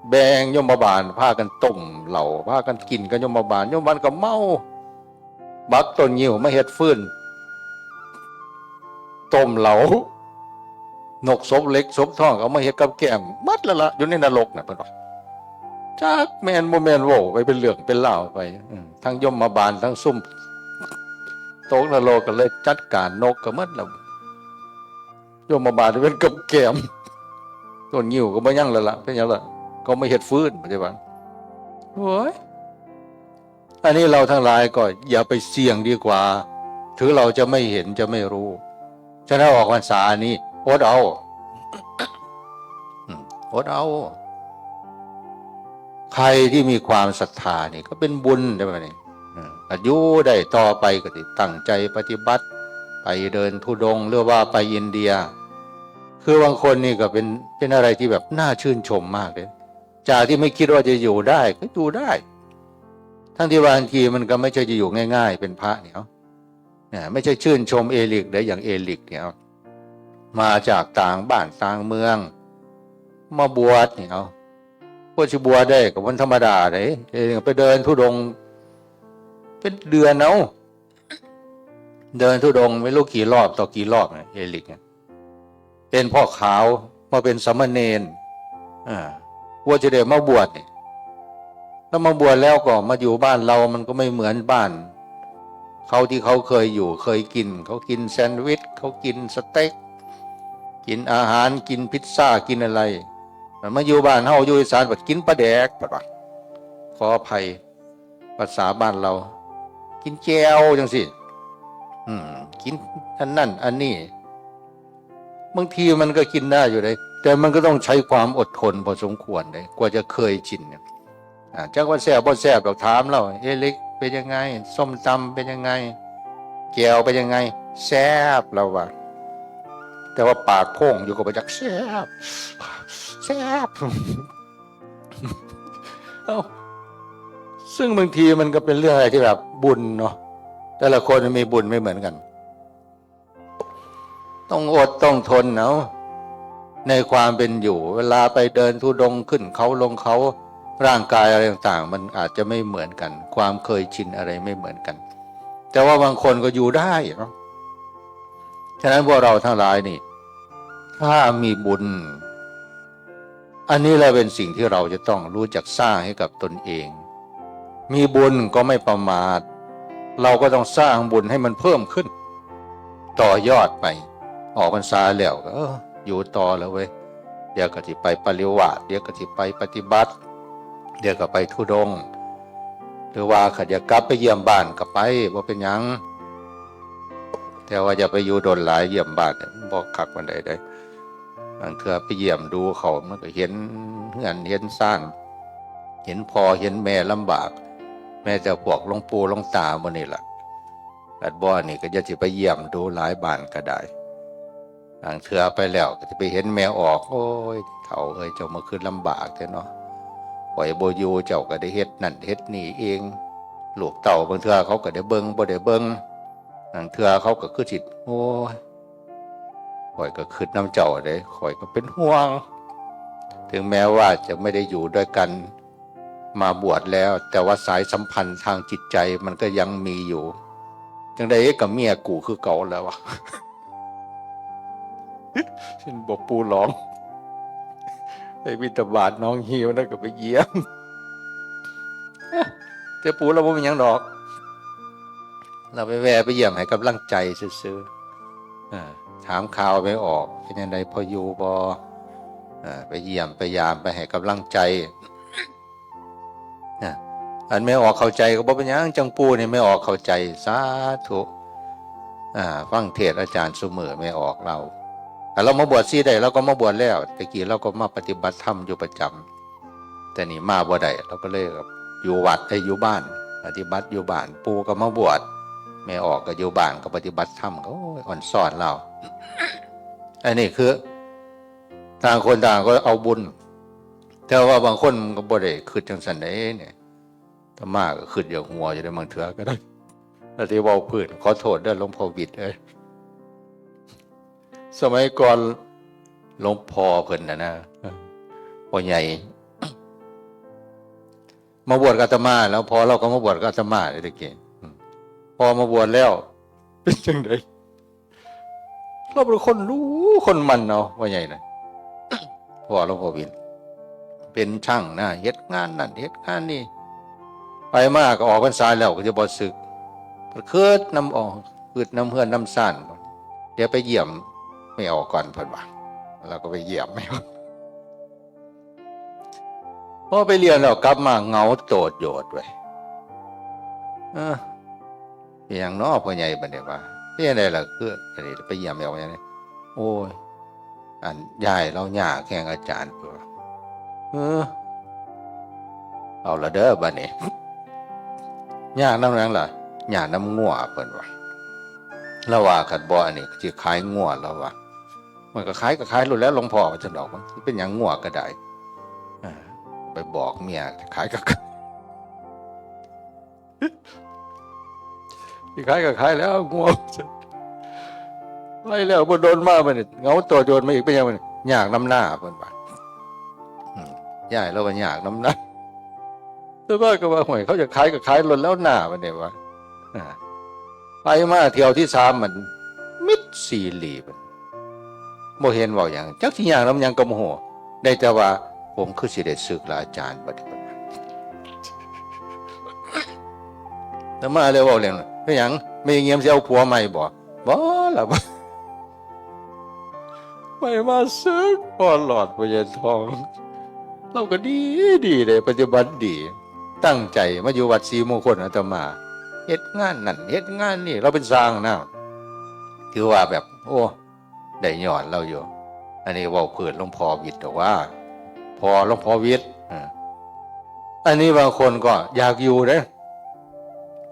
แบ่งยมบาล พากันต้มเหล้า พากันกินกับยมบาล ยมบาลก็เมา บักต้นงิ้วมาเฮ็ดฟืน ต้มเหล้า นกศพเล็กศพทองเอามาเฮ็ดกับแกล้มหมดแล้วละ อยู่ในนรกน่ะ เพิ่นว่า จักแม่นบ่แม่น เว้าไปเป็นเรื่องเป็นราวไป อืม ทั้งยมบาลทั้งซุมตกนรกก็เลยจัดการนกก็หมดแล้ว ยมบาลเป็นกับแกล้ม ต้นงิ้วก็บ่ยังแล้วละ เป็นหยังละ ก็มาเฮ็ดฟืน ปัจจุบัน โอ้ย อันนี้เราทั้งหลายก็อย่าไปเสี่ยงดีกว่า ถึงเราจะไม่เห็นจะไม่รู้ ฉะนั้นออกพรรษานี้อดเอา อืม อดเอา ใครที่มีความศรัทธานี่ก็เป็นบุญได้ไหมนี่ อืม อายุได้ต่อไปก็ติตั้งใจปฏิบัติ ไปเดินธุดงค์หรือว่าไปอินเดีย คือบางคนนี่ก็เป็น เป็นอะไรที่แบบน่าชื่นชมมากเลย จากที่ไม่คิดว่าจะอยู่ได้ก็อยู่ได้ ทั้งที่บางทีมันก็ไม่ใช่จะอยู่ง่ายๆ เป็นพระเนี่ย เนี่ย ไม่ใช่ชื่นชมเอริกเลย อย่างเอริกเนี่ย มาจากต่างบ้านต่างเมือง มาบวชเนี่ย เอา บวชสิบวชได้ก็มันธรรมดาเลย เอริกไปเดินธุดงค์เป็นเดือนเอา เดินธุดงค์ไม่รู้กี่รอบต่อกี่รอบเนี่ย เอริกเนี่ย เป็นพ่อขาวมาเป็นสามเณร อ่า ว่าจะได้มาบวชนี่ แล้วมาบวชแล้วก็มาอยู่บ้านเรามันก็ไม่เหมือนบ้าน เขาที่เขาเคยอยู่เคยกิน เขากินแซนด์วิช เขากินสเต็ก กินอาหาร กินพิซซ่า กินอะไร มันมาอยู่บ้านเฮาอยู่อีสานบัดกินปลาแดก ปัดว่า ขออภัย ภาษาบ้านเรา กินแจ่วจังสิ อืม กินอันนั่นอันนี้ บางทีมันก็กินได้อยู่เลย แต่มันก็ต้องใช้ความอดทนพอสมควรเลย กว่าจะเคยชินเนี่ย อ่า จักว่าแซ่บบ่แซ่บดอก ถามเรา เอริกเป็นยังไง ส้มตำเป็นยังไง แจ่วเป็นยังไง แซ่บ เราว่า แต่ว่าปากโพ่งอยู่ก็บ่จักแซ่บ แซ่บ เอ้า ซึ่งบางทีมันก็เป็นเรื่องอะไรที่แบบบุญเนาะ แต่ละคนมันมีบุญไม่เหมือนกัน ต้องอดต้องทนเอา ในความเป็นอยู่ เวลาไปเดินธุดงค์ขึ้นเขาลงเขา ร่างกายอะไรต่างๆ มันอาจจะไม่เหมือนกัน ความเคยชินอะไรไม่เหมือนกัน แต่ว่าบางคนก็อยู่ได้เนาะ ฉะนั้นพวกเราทั้งหลายนี่ ถ้ามีบุญ อันนี้แหละเป็นสิ่งที่เราจะต้องรู้จักสร้างให้กับตนเอง มีบุญก็ไม่ประมาท เราก็ต้องสร้างบุญให้มันเพิ่มขึ้น ต่อยอดไป ออกพรรษาแล้วก็ เออ อยู่ต่อแล้วเว้ย เดี๋ยวก็สิไปปริวาส เดี๋ยวก็สิไปปฏิบัติ เดี๋ยวก็ไปธุดงค์ หรือว่าคันอยากกลับไปเยี่ยมบ้านก็ไป บ่เป็นหยัง แต่ว่าอย่าไปอยู่โดนหลาย เยี่ยมบ้านเนี่ยมันบ่คักปานใดเด้ บางเทื่อไปเยี่ยมดูเขา มันก็เห็นเฮือนเห็นซาน เห็นพ่อเห็นแม่ลำบาก แม้แต่พวกหลวงปู่หลวงตาหมู่นี่ล่ะ อันบ่นี่ก็อย่าสิไปเยี่ยมดูหลายบ้านก็ได้ บางเทื่อไปแล้วก็จะไปเห็นแม่ออก โอ้ย เฒ่าเอ้ย เจ้ามาคือลำบากแท้เนาะ ข่อยบ่อยู่ เจ้าก็ได้เฮ็ดนั่นเฮ็ดนี่เอง ลูกเต้าบางเทื่อเขาก็ได้เบิ่งบ่ได้เบิ่ง บางเทื่อเขาก็คือสิ โอ้ย ข่อยก็คิดนำเจ้าเด้ ข่อยก็เป็นห่วง ถึงแม้ว่าจะไม่ได้อยู่ด้วยกันมาบวชแล้ว แต่ว่าสายสัมพันธ์ทางจิตใจมันก็ยังมีอยู่ จั่งใดก็เมียกูคือเก่าแล้ววะ เช่นบอกปู่หลอง ไปบิณฑบาตหนองฮีวนั่นก็ไปเยี่ยม แต่ปู่เราบ่มีหยังดอก เราไปแวะไปเยี่ยมให้กำลังใจซื่อๆ อ่า ถามข่าวแม่ออก เป็นจั่งใด พออยู่บ่ อ่า ไปเยี่ยมไปยามไปให้กำลังใจ อ่า อันแม่ออกเข้าใจก็บ่เป็นหยัง จั่งปู่นี่แม่ออกเข้าใจ สาธุ อ่า ฟังเทศน์อาจารย์ซุมื้อแม่ออกเล่า แต่เรามาบวชชีได้ เราก็มาบวชแล้ว แต่กี้เราก็มาปฏิบัติธรรมอยู่ประจำ แต่นี่มาบ่ได้ เราก็เลยแบบอยู่วัด เอ้ย อยู่บ้าน ปฏิบัติอยู่บ้าน ปู่ก็มาบวช แม่ออกก็อยู่บ้านก็ปฏิบัติธรรม ก็ โอ้ย อ่อนซ่อนเรา อันนี้คือ ต่างคนต่างก็เอาบุญ แต่ว่าบางคนมันก็บ่ได้คิดจั่งซั้นเด้เนี่ย อาตมาก็คิดอยากหัวอยู่เด้ บางเทื่อก็ได้ แล้วที่เว้าพื้น ขอโทษเด้อหลวงพ่อวิทย์เอ้ย สมัยก่อนหลวงพ่อเพิ่นน่ะนะ พ่อใหญ่ มาบวชกับอาตมา แล้วพ่อเราก็มาบวชกับอาตมาเลยตะกี้ อืม พ่อมาบวชแล้ว เป็นจั่งใด เราเป็นคนรู้คนมันเนาะ ว่าไงนะ พ่อหลวงพ่อวิน เป็นช่างนะ เฮ็ดงานนั่น เฮ็ดงานนี่ ไปมาก็ออกพรรษาแล้วก็จะบ่สึก คิดนำออก คิดนำเฮือนนำซ่าน เดี๋ยวไปเยี่ยมแม่ออกก่อนเพิ่นว่า เราก็ไปเยี่ยมแม่ออก พอไปเรียนแล้วกลับมาเหงาโดดโดดเว้ย เออ เป็นหยังน้อพ่อใหญ่บัดนี้ว่า เป็นจั่งใดล่ะ คืออันนี้ไปเยี่ยมแม่ออกหยังนี่ โอ้ย อันยายลาวยากแฮงอาจารย์ เพิ่นว่า เออ เอาละเด้อบัดนี้ ยากนำหยังล่ะ ยากนำงัว เพิ่นว่า ลาวว่าคันบ่อันนี้ก็สิขายงัว ลาวว่า มันก็ขายก็ขายโลดแหล้วหลวงพ่อ ว่าซั่นดอก มันสิเป็นหยังงัวก็ได้ อ่า ไปบอกเมียขายก็ขาย สิขายก็ขายแหล้วงัว ไปแล้วบ่โดนมาบัดนี้ เหงาโดดโดดมาอีก เป็นหยังบัดนี้ ยากนำนา เพิ่นว่า อืม ยายลาวว่ายากนำนา แต่ว่าก็ว่า ห่วย เขาจะขายก็ขายโลดแหล้วนา บัดนี้ว่า อ่า ไปมาเที่ยวที่สามมันมิดซีรีส์มัน บ่เห็นเว้าหยัง จักสิย่างนำหยังก็บ่ฮู้ ได้แต่ว่า ผมคือสิได้สึกละอาจารย์ บัดนี้ อาตมาเลยเว้าเรื่อง เป็นหยัง แม่เงียมสิเอาผัวใหม่บ่ บ่ล่ะ ไปมาสึก พอหลอดพ่อใหญ่ทอง เราก็ดีดีเลย ปฏิบัติดี ตั้งใจมาอยู่วัดศรีมงคลอาตมา เฮ็ดงานนั่น เฮ็ดงานนี่ เราเป็นช่างนะ ถือว่าแบบ โอ้ ได้ยอดเราอยู่ อันนี้เว้าพื้นหลวงพ่อวิทย์ดอกว่า พ่อหลวงพ่อวิทย์ อ่า อันนี้บางคนก็อยากอยู่เด้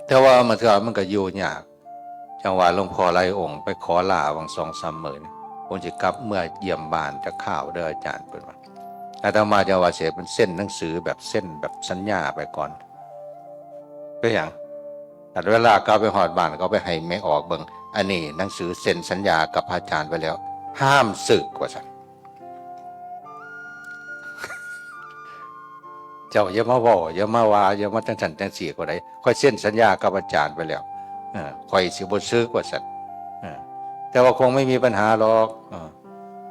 แต่ว่าบางเทื่อมันก็อยู่ยาก จั่งว่าหลวงพ่อหลายองค์ไปขอลาบางสองสามมื้อนี่ ผมสิกลับเมือเยี่ยมบ้านจักคราวเด้ออาจารย์ เพิ่นว่า อาตมาจั่งว่าสิให้เพิ่นเซ็นหนังสือแบบเซ็นแบบสัญญาไปก่อน เป็นหยัง แต่เวลากลับไปฮอดบ้านก็ไปให้แม่ออกเบิ่ง อันนี้หนังสือเซ็นสัญญากับพระอาจารย์ไว้แล้ว ห้ามสึก ว่าซั่น เจ้าอย่ามาเว้า อย่ามาว่า อย่ามาจั่งซั่นจั่งซี้ก็ได้ ข้อยเซ็นสัญญากับอาจารย์ไว้แล้ว เออ ข้อยสิบ่สึก ว่าซั่น เออ แต่ว่าคงไม่มีปัญหาหรอก เออ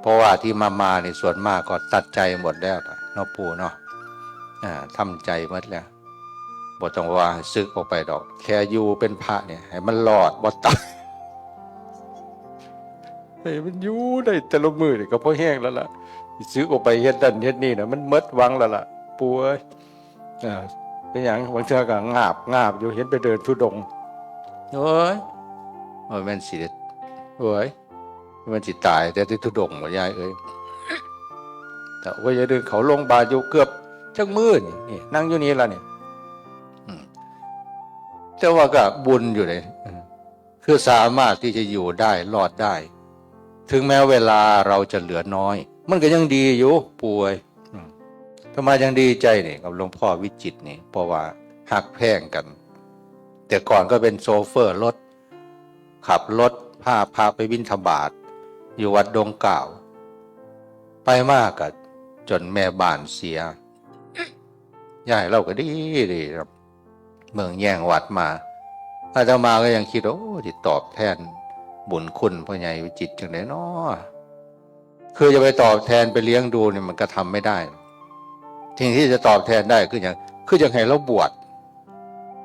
เพราะว่าที่มา มานี่ส่วนมากก็ตัดใจหมดแล้วล่ะเนาะปู่เนาะ อ่า ทำใจหมดแล้ว บ่ต้องว่าให้สึกออกไปดอก แค่อยู่เป็นพระเนี่ย ให้มันรอด บ่ตาย ให้มันอยู่ได้แต่ละมื้อนี่ก็พอแฮงแล้วล่ะ สิสึกออกไปเฮ็ดนั่นเฮ็ดนี่น่ะ มันหมดหวังแล้วล่ะ ปู่เอ้ย อ่า เป็นหยัง บางเทื่อก็งาบ งาบอยู่ เห็นไปเดินธุดงค์ โอ้ย ว่าแม่นสิได้ โอ้ย มันสิตายแต่ที่ธุดงค์บ่ยายเอ้ย แต่ว่าอย่าลืมเขาโรงพยาบาลอยู่เกือบจักมื้อนี่ นี่ นั่งอยู่นี่ล่ะนี่ อืม แต่ว่าก็บุญอยู่เลย อืม คือสามารถที่จะอยู่ได้ รอดได้ ถึงแม้เวลาเราจะเหลือน้อย มันก็ยังดีอยู่ ปู่เอ้ย อืม อาตมายังดีใจนี่กับหลวงพ่อวิจิตรนี่ เพราะว่าฮักแพงกัน แต่ก่อนก็เป็นโชเฟอร์รถ ขับรถพาพระไปบิณฑบาต อยู่วัดดงกล้าว ไปมาก็จนแม่บ้านเสีย ยายลาวก็ดีดีครับ เบิ่งแยงวัดมา อาตมาก็ยังคิด โอ้ สิตอบแทนบุญคุณพ่อใหญ่วิจิตรจั่งใดน้อ คือจะไปตอบแทนไปเลี้ยงดูนี่มันก็ทำไม่ได้ สิ่งที่จะตอบแทนได้คือหยัง คืออยากให้ลาวบวช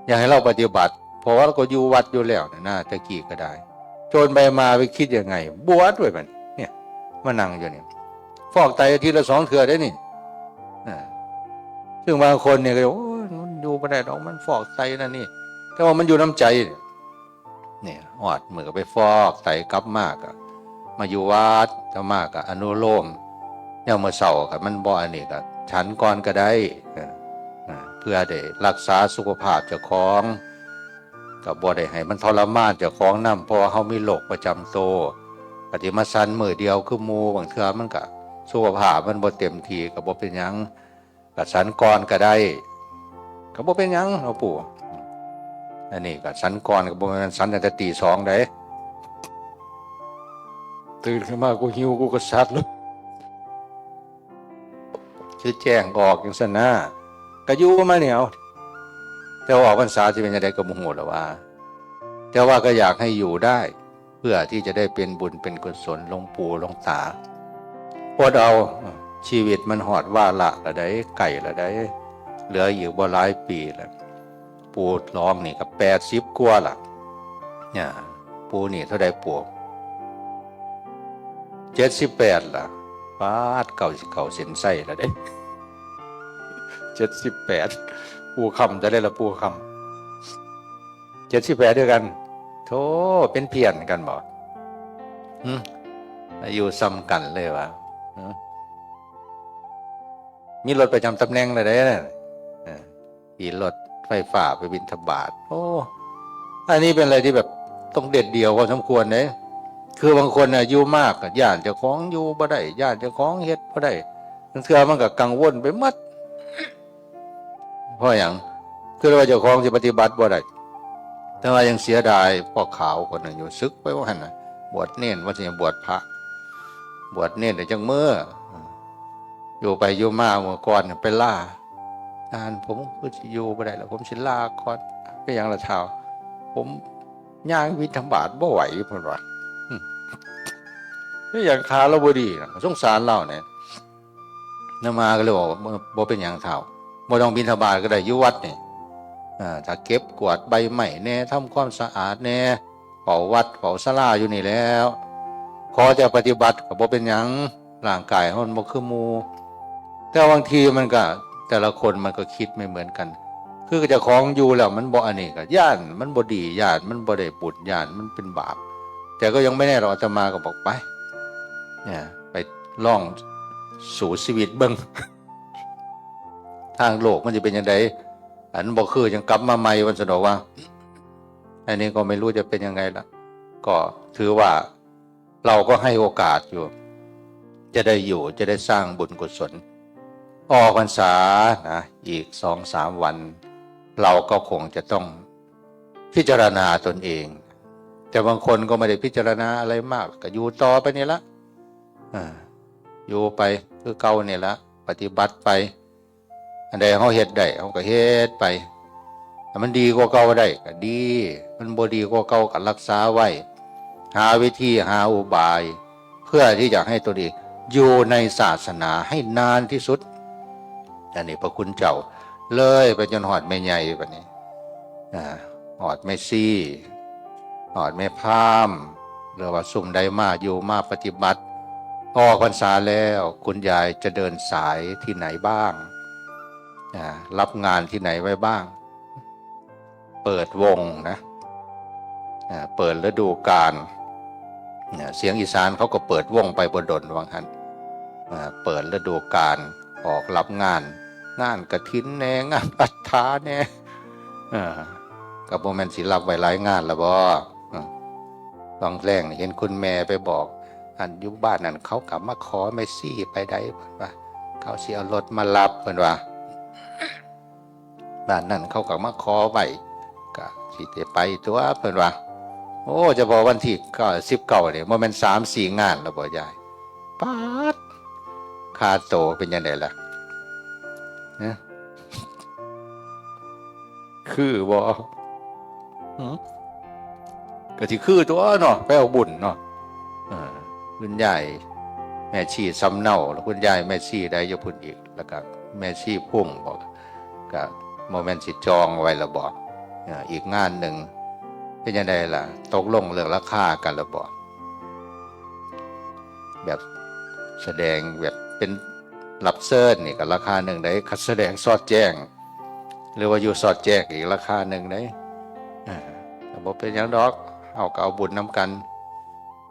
อยากให้ลาวปฏิบัติ เพราะว่าลาวก็อยู่วัดอยู่แล้วนี่นะ แต่กี้ก็ได้ จนไปมาไปคิดยังไง บวชไว้บัดนี้ เนี่ย มานั่งอยู่นี่ ฟอกไตอาทิตย์ละสองเทื่อเด้นี่ อ่า ซึ่งบางคนเนี่ยก็ โอ้ย มันอยู่บ่ได้ดอก มันฟอกไตนั่นนี่ แต่ว่ามันอยู่นำใจ เนี่ย ฮอดมื้อก็ไปฟอกไต กลับมาก็มาอยู่วัด กลับมาก็อนุโลม ยามมื้อเช้าคันมันบ่อันนี้ก็ฉันก่อนก็ได้ เออ อ่า เพื่อได้รักษาสุขภาพเจ้าของ ก็บ่ได้ให้มันทรมานเจ้าของนำ เพราะว่าเฮามีโรคประจำตัว ก็สิมาฉันมื้อเดียวคือหมู่ บางเทื่อมันก็สุขภาพมันบ่เต็มที่ ก็บ่เป็นหยัง ก็ฉันก่อนก็ได้ ก็บ่เป็นหยังเนาะปู่ อันนี้ก็ฉันก่อน ก็บ่แม่นฉันตั้งแต่ตีสองเด้ ตื่นขึ้นมากูหิว กูก็ฉันเลย คือแจ้งออกจั่งซั้นนะ ก็อยู่มาแล้ว แต่ว่าออกพรรษาสิเป็นจั่งใดก็บ่ฮู้แล้วว่า แต่ว่าก็อยากให้อยู่ได้ เพื่อที่จะได้เป็นบุญเป็นกุศลหลวงปู่หลวงตา อดเอา ชีวิตมันฮอดวาระละได๋ ใกล้ละได๋ เหลืออีกบ่หลายปีละ ปู่หลองนี่ก็แปดสิบกว่าละ เนี่ย ปู่นี่เท่าใดปู่ เจ็ดสิบแปดละ ปาด เก้าสิบเก้าเส้นชัยละเด้ เจ็ดสิบแปด ปู่คำจะได้ละปู่คำ เจ็ดสิบแปดด้วยกัน โธ่ เป็นเพี้ยนกันบ่ หึ อายุส่ำกันเลยวะ หึ มีรถประจำตำแหน่งแล้วเด้ เออ ขี่รถไฟฟ้าไปบิณฑบาต โอ้ อันนี้เป็นอะไรที่แบบต้องเด็ดเดี่ยวพอสมควรเด้ คือบางคนน่ะอายุมากอะ ย้านเจ้าของอยู่บ่ได้ ย้านเจ้าของเฮ็ดบ่ได้ บางเทื่อมันก็กังวลไปหมด เพราะหยัง คือว่าเจ้าของสิปฏิบัติบ่ได้ แต่ว่ายังเสียดายพ่อขาวคนนั้นอยู่ สึกไปว่าหั่นน่ะ บวชเณร ว่าสิบวชพระ บวชเณรได้จักมื้อ อยู่ไปอยู่มาเมื่อก่อนน่ะไปลา อาจารย์ ผมคือสิอยู่บ่ได้แล้ว ผมสิลาก่อน เป็นหยังล่ะท้าว ผมย่างบิณฑบาตบ่ไหว เพิ่นว่า อืม เป็นหยัง ขาลาวบ่ดีนะ สงสารลาวเนี่ย อาตมาก็เลยบอกว่า บ่ บ่เป็นหยังท้าว บ่ต้องบิณฑบาตก็ได้ อยู่วัดนี่ อ่า ถ้าเก็บกวาดใบไม้แน่ ทำความสะอาดแน่ เฝ้าวัดเฝ้าศาลาอยู่นี่แหล้ว ขอแต่ปฏิบัติก็บ่เป็นหยัง ร่างกายเฮามันบ่คือหมู่ แต่บางทีมันก็ แต่ละคนมันก็คิดไม่เหมือนกัน คือเจ้าของอยู่แล้วมันบ่อันนี้ก็ย้านมันบ่ดี ย้านมันบ่ได้บุญ ย้านมันเป็นบาป แต่ก็ยังไม่แน่หรอก อาตมาก็บอกไป เนี่ย ไปลองสู้ชีวิตเบิ่ง ทางโลกมันสิเป็นจั่งใด อันบ่คือจั่งกลับมาใหม่ ว่าซั่นดอกว่า อันนี้ก็ไม่รู้จะเป็นยังไงละ ก็ถือว่าเราก็ให้โอกาสอยู่ จะได้อยู่ จะได้สร้างบุญกุศล ออกพรรษานะ อีกสองสามวัน เราก็คงจะต้องพิจารณาตนเอง แต่บางคนก็ไม่ได้พิจารณาอะไรมาก ก็อยู่ต่อไปนี่ละ อ่า อยู่ไปคือเก่านี่ละ ปฏิบัติไป อันใดเฮาเฮ็ดได้ เฮาก็เฮ็ดไป ถ้ามันดีกว่าเก่าได้ก็ดี มันบ่ดีกว่าเก่าก็รักษาไว้ หาวิธี หาอุบาย เพื่อที่จะให้ตนเองอยู่ในศาสนาให้นานที่สุด อันนี้พระคุณเจ้า เลยไปจนฮอดแม่ใหญ่บัดนี้ อ่า ฮอดแม่ชี ฮอดแม่พราหมณ์ หรือว่าซุมใดมาอยู่มาปฏิบัติ ออกพรรษาแล้ว คุณยายจะเดินสายที่ไหนบ้าง อ่า รับงานที่ไหนไว้บ้าง เปิดวงนะ อ่า เปิดฤดูกาล เนี่ย เสียงอีสานเขาก็เปิดวงไปบ่ดน ว่าหั่น อ่า เปิดฤดูกาล ออกรับงาน งานกฐินแน่ งานพัดถาแน่ อ่า ก็บ่แม่นสิรับไว้หลายงานละบ่ อืม บางแรงนี่เห็นคุณแม่ไปบอก อันอยู่บ้านนั่นเขาก็มาขอแม่ชีไปได้ เพิ่นว่า เขาสิเอารถมารับ เพิ่นว่า บ้านนั่นเขาก็มาขอไว้ ก็สิได้ไปตัว เพิ่นว่า โอ้ เฉพาะวันที่เก้า สิบเก้านี่บ่แม่นสามสี่งานแล้วบ่ยาย ป๊าด ค่าโตเป็นจั่งใดล่ะ ฮะ คือบ่ หึ ก็สิคือตัวเนาะ ไปเอาบุญเนาะ อ่า คุณยายแม่ชีสำเนา แล้วคุณยายแม่ชีใดอยู่พุ้นอีก แล้วก็แม่ชีพุ่งบ่ ก็บ่แม่นสิจองไว้แล้วบ่ อ่า อีกงานหนึ่ง เป็นจั่งใดล่ะ ตกลงเรื่องราคากันแล้วบ่ แบบแสดงแบบเป็นรับเชิญนี่ก็ราคาหนึ่งใด๋ คันแสดงสอดแจ้ง หรือว่าอยู่สอดแจ้งอีกราคาหนึ่งใด๋ อ่า ก็บ่เป็นหยังดอก เฮาก็เอาบุญนำกัน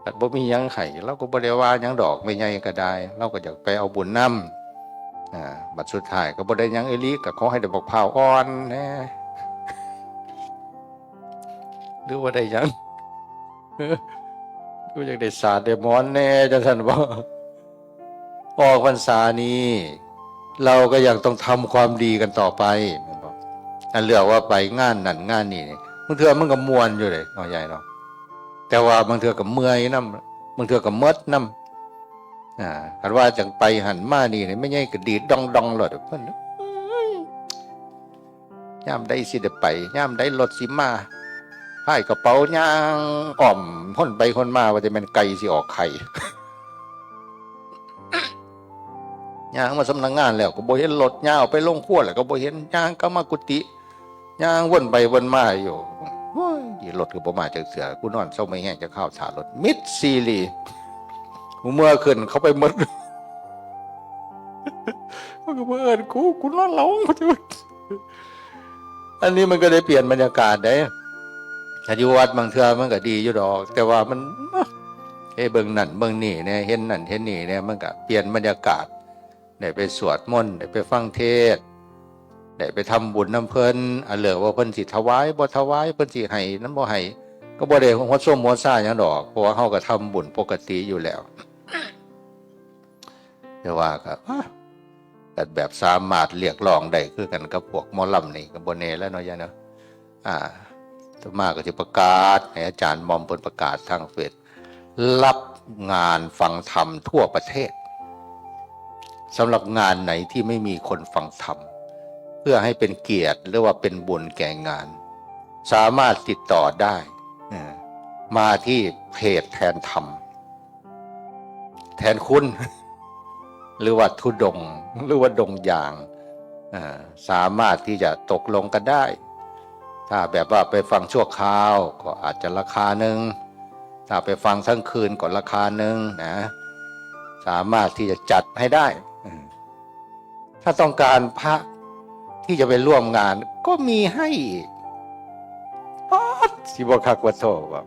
คันบ่มีหยังให้ ลาวก็บ่ได้ว่าหยังดอก แม่ใหญ่ก็ได้ ลาวก็อยากไปเอาบุญนำ อ่า บัดสุดท้ายก็บ่ได้หยังอีหลี ก็ขอให้ได้บักพร้าวอ่อนแหน่ หรือว่าได้หยัง ก็อยากได้สาดได้หมอนแหน่ จั่งซั่นบ่ ออกพรรษานี้ เราก็ยังต้องทำความดีกันต่อไป แม่นบ่ อันเลือกว่าไปงานนั่นงานนี่นี่ บางเทื่อมันก็ม่วนอยู่เด้ เนาะยายเนาะ แต่ว่าบางเทื่อก็เมื่อยนำ บางเทื่อก็หมดนำ อ่า คันว่าจั่งไปหั่นมานี่นี่ แม่ใหญ่ก็ดีดด่องๆโลด เพิ่น ยามใดสิได้ไป ยามใดรถสิมา พายกระเป๋าย่างอ้อมหนไปหนมา ว่าแต่แม่นไก่สิออกไข่ ย่างมาสำนักงานแล้วก็บ่เห็นรถ ย่างออกไปโรงครัวแล้วก็บ่เห็น ย่างกลับมากุฏิ ย่างวนไปวนมาอยู่ โอ้ย รถก็บ่มาจักเทื่อ กูนอนเซาเมื่อยแฮงจักคราว ถ่ารถ มิดซีรี กูเมื่อคืนเขาไปหมด มันก็บ่เอิ้นกู กูนอนหลับ อันนี้มันก็ได้เปลี่ยนบรรยากาศเด้ ถ้าอยู่วัดบางเทื่อมันก็ดีอยู่ดอก แต่ว่ามัน เอ้ย เบิ่งนั่นเบิ่งนี่เนี่ย เห็นนั่นเห็นนี่เนี่ย มันก็เปลี่ยนบรรยากาศ ได้ไปสวดมนต์ ได้ไปฟังเทศน์ ได้ไปทำบุญนำเพิ่น อันเรื่องว่าเพิ่นสิถวายบ่ถวาย เพิ่นสิให้นำบ่ให้ ก็บ่ได้หัวส้มหัวซ่าหยังดอก เพราะว่าเฮาก็ทำบุญปกติอยู่แล้ว แต่ว่าก็ อ่ะ ก็แบบสามารถเรียกร้องได้คือกันกับพวกหมอลำนี่ก็บ่แน่แล้วเนาะ ยายเนาะ อ่า อาตมาก็สิประกาศ ให้อาจารย์หม่อมเพิ่นประกาศทางเฟซ รับงานฟังธรรมทั่วประเทศ สำหรับงานไหนที่ไม่มีคนฟังธรรม เพื่อให้เป็นเกียรติหรือว่าเป็นบุญแก่งาน สามารถติดต่อได้ เออ มาที่เพจแทนธรรม แทนคุณ หรือว่าธุดงค์ หรือว่าดงยาง อ่า สามารถที่จะตกลงกันได้ ถ้าแบบว่าไปฟังชั่วคราวก็อาจจะราคาหนึ่ง ถ้าไปฟังทั้งคืนก็ราคาหนึ่งนะ สามารถที่จะจัดให้ได้ อืม ถ้าต้องการพระที่จะไปร่วมงานก็มีให้อีก ป๊าด สิบ่คักว่าโทว่า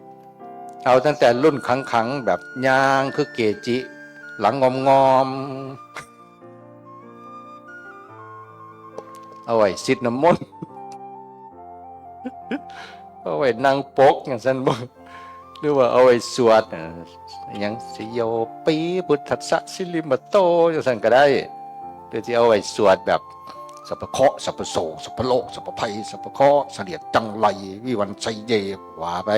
เอาตั้งแต่รุ่นขังๆ แบบย่างคือเกจิ หลังงอมๆ เอาไว้ซิดน้ำมนต์ เอาไว้นั่งปกจั่งซั้นบ่ หรือว่าเอาไว้สวด อ่า หยัง สโย ปี พุทธัสสะ สิริมโต จั่งซั้นก็ได้ หรือสิเอาไว้สวดแบบ สัพพะเคราะห์ สัพพะโศก สัพพะโรค สัพพะภัย สัพพะเคราะห์ เสนียดจังไร วิวัญชัยเย ว่าไป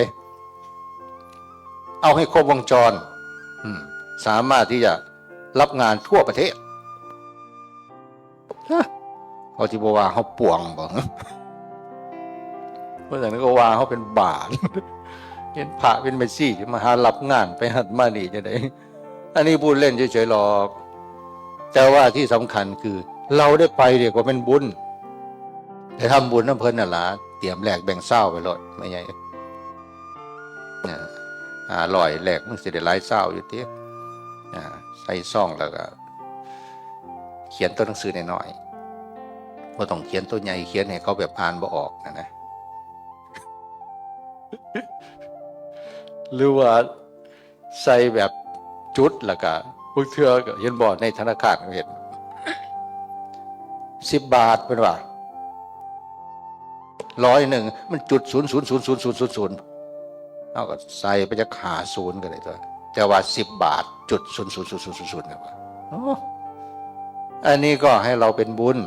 เอาให้ครบวงจร อืม สามารถที่จะรับงานทั่วประเทศ ฮะ เขาสิบ่ว่าเฮาป่วงบ่ เพราะฉะนั้นก็ว่าเฮาเป็นบ้า เห็นพระเป็นแม่ชีมาหารับงานไปหั้นมานี่จั่งใด อันนี้พูดเล่นเฉยๆหรอก แต่ว่าที่สำคัญคือ เราได้ไปเนี่ยก็เป็นบุญ ได้ทำบุญนำเพิ่นนั่นล่ะ เตรียมแลกแบงค์ซาวไว้โลด แม่ใหญ่ นะ ห้าร้อยแลกมันสิได้หลายซาวอยู่ติ อ่า ใส่ซองแล้วก็ เขียนตัวหนังสือน้อยๆ บ่ต้องเขียนตัวใหญ่ เขียนให้เขาแบบอ่านบ่ออกนะนะ หรือว่าใส่แบบจุดแล้วก็ บางเทื่อก็เห็นบ่ ในธนาคารก็เห็น สิบบาท เพิ่นว่า ร้อยหนึ่ง มันจุดศูนย์ศูนย์ศูนย์ศูนย์ศูนย์ศูนย์ เฮาก็ใส่ไปจักห้าศูนย์ก็ได้ตั๊ว แต่ว่าสิบบาท จุดศูนย์ศูนย์ศูนย์ศูนย์ศูนย์ นะว่า โอ้ อันนี้ก็ให้เราเป็นบุญ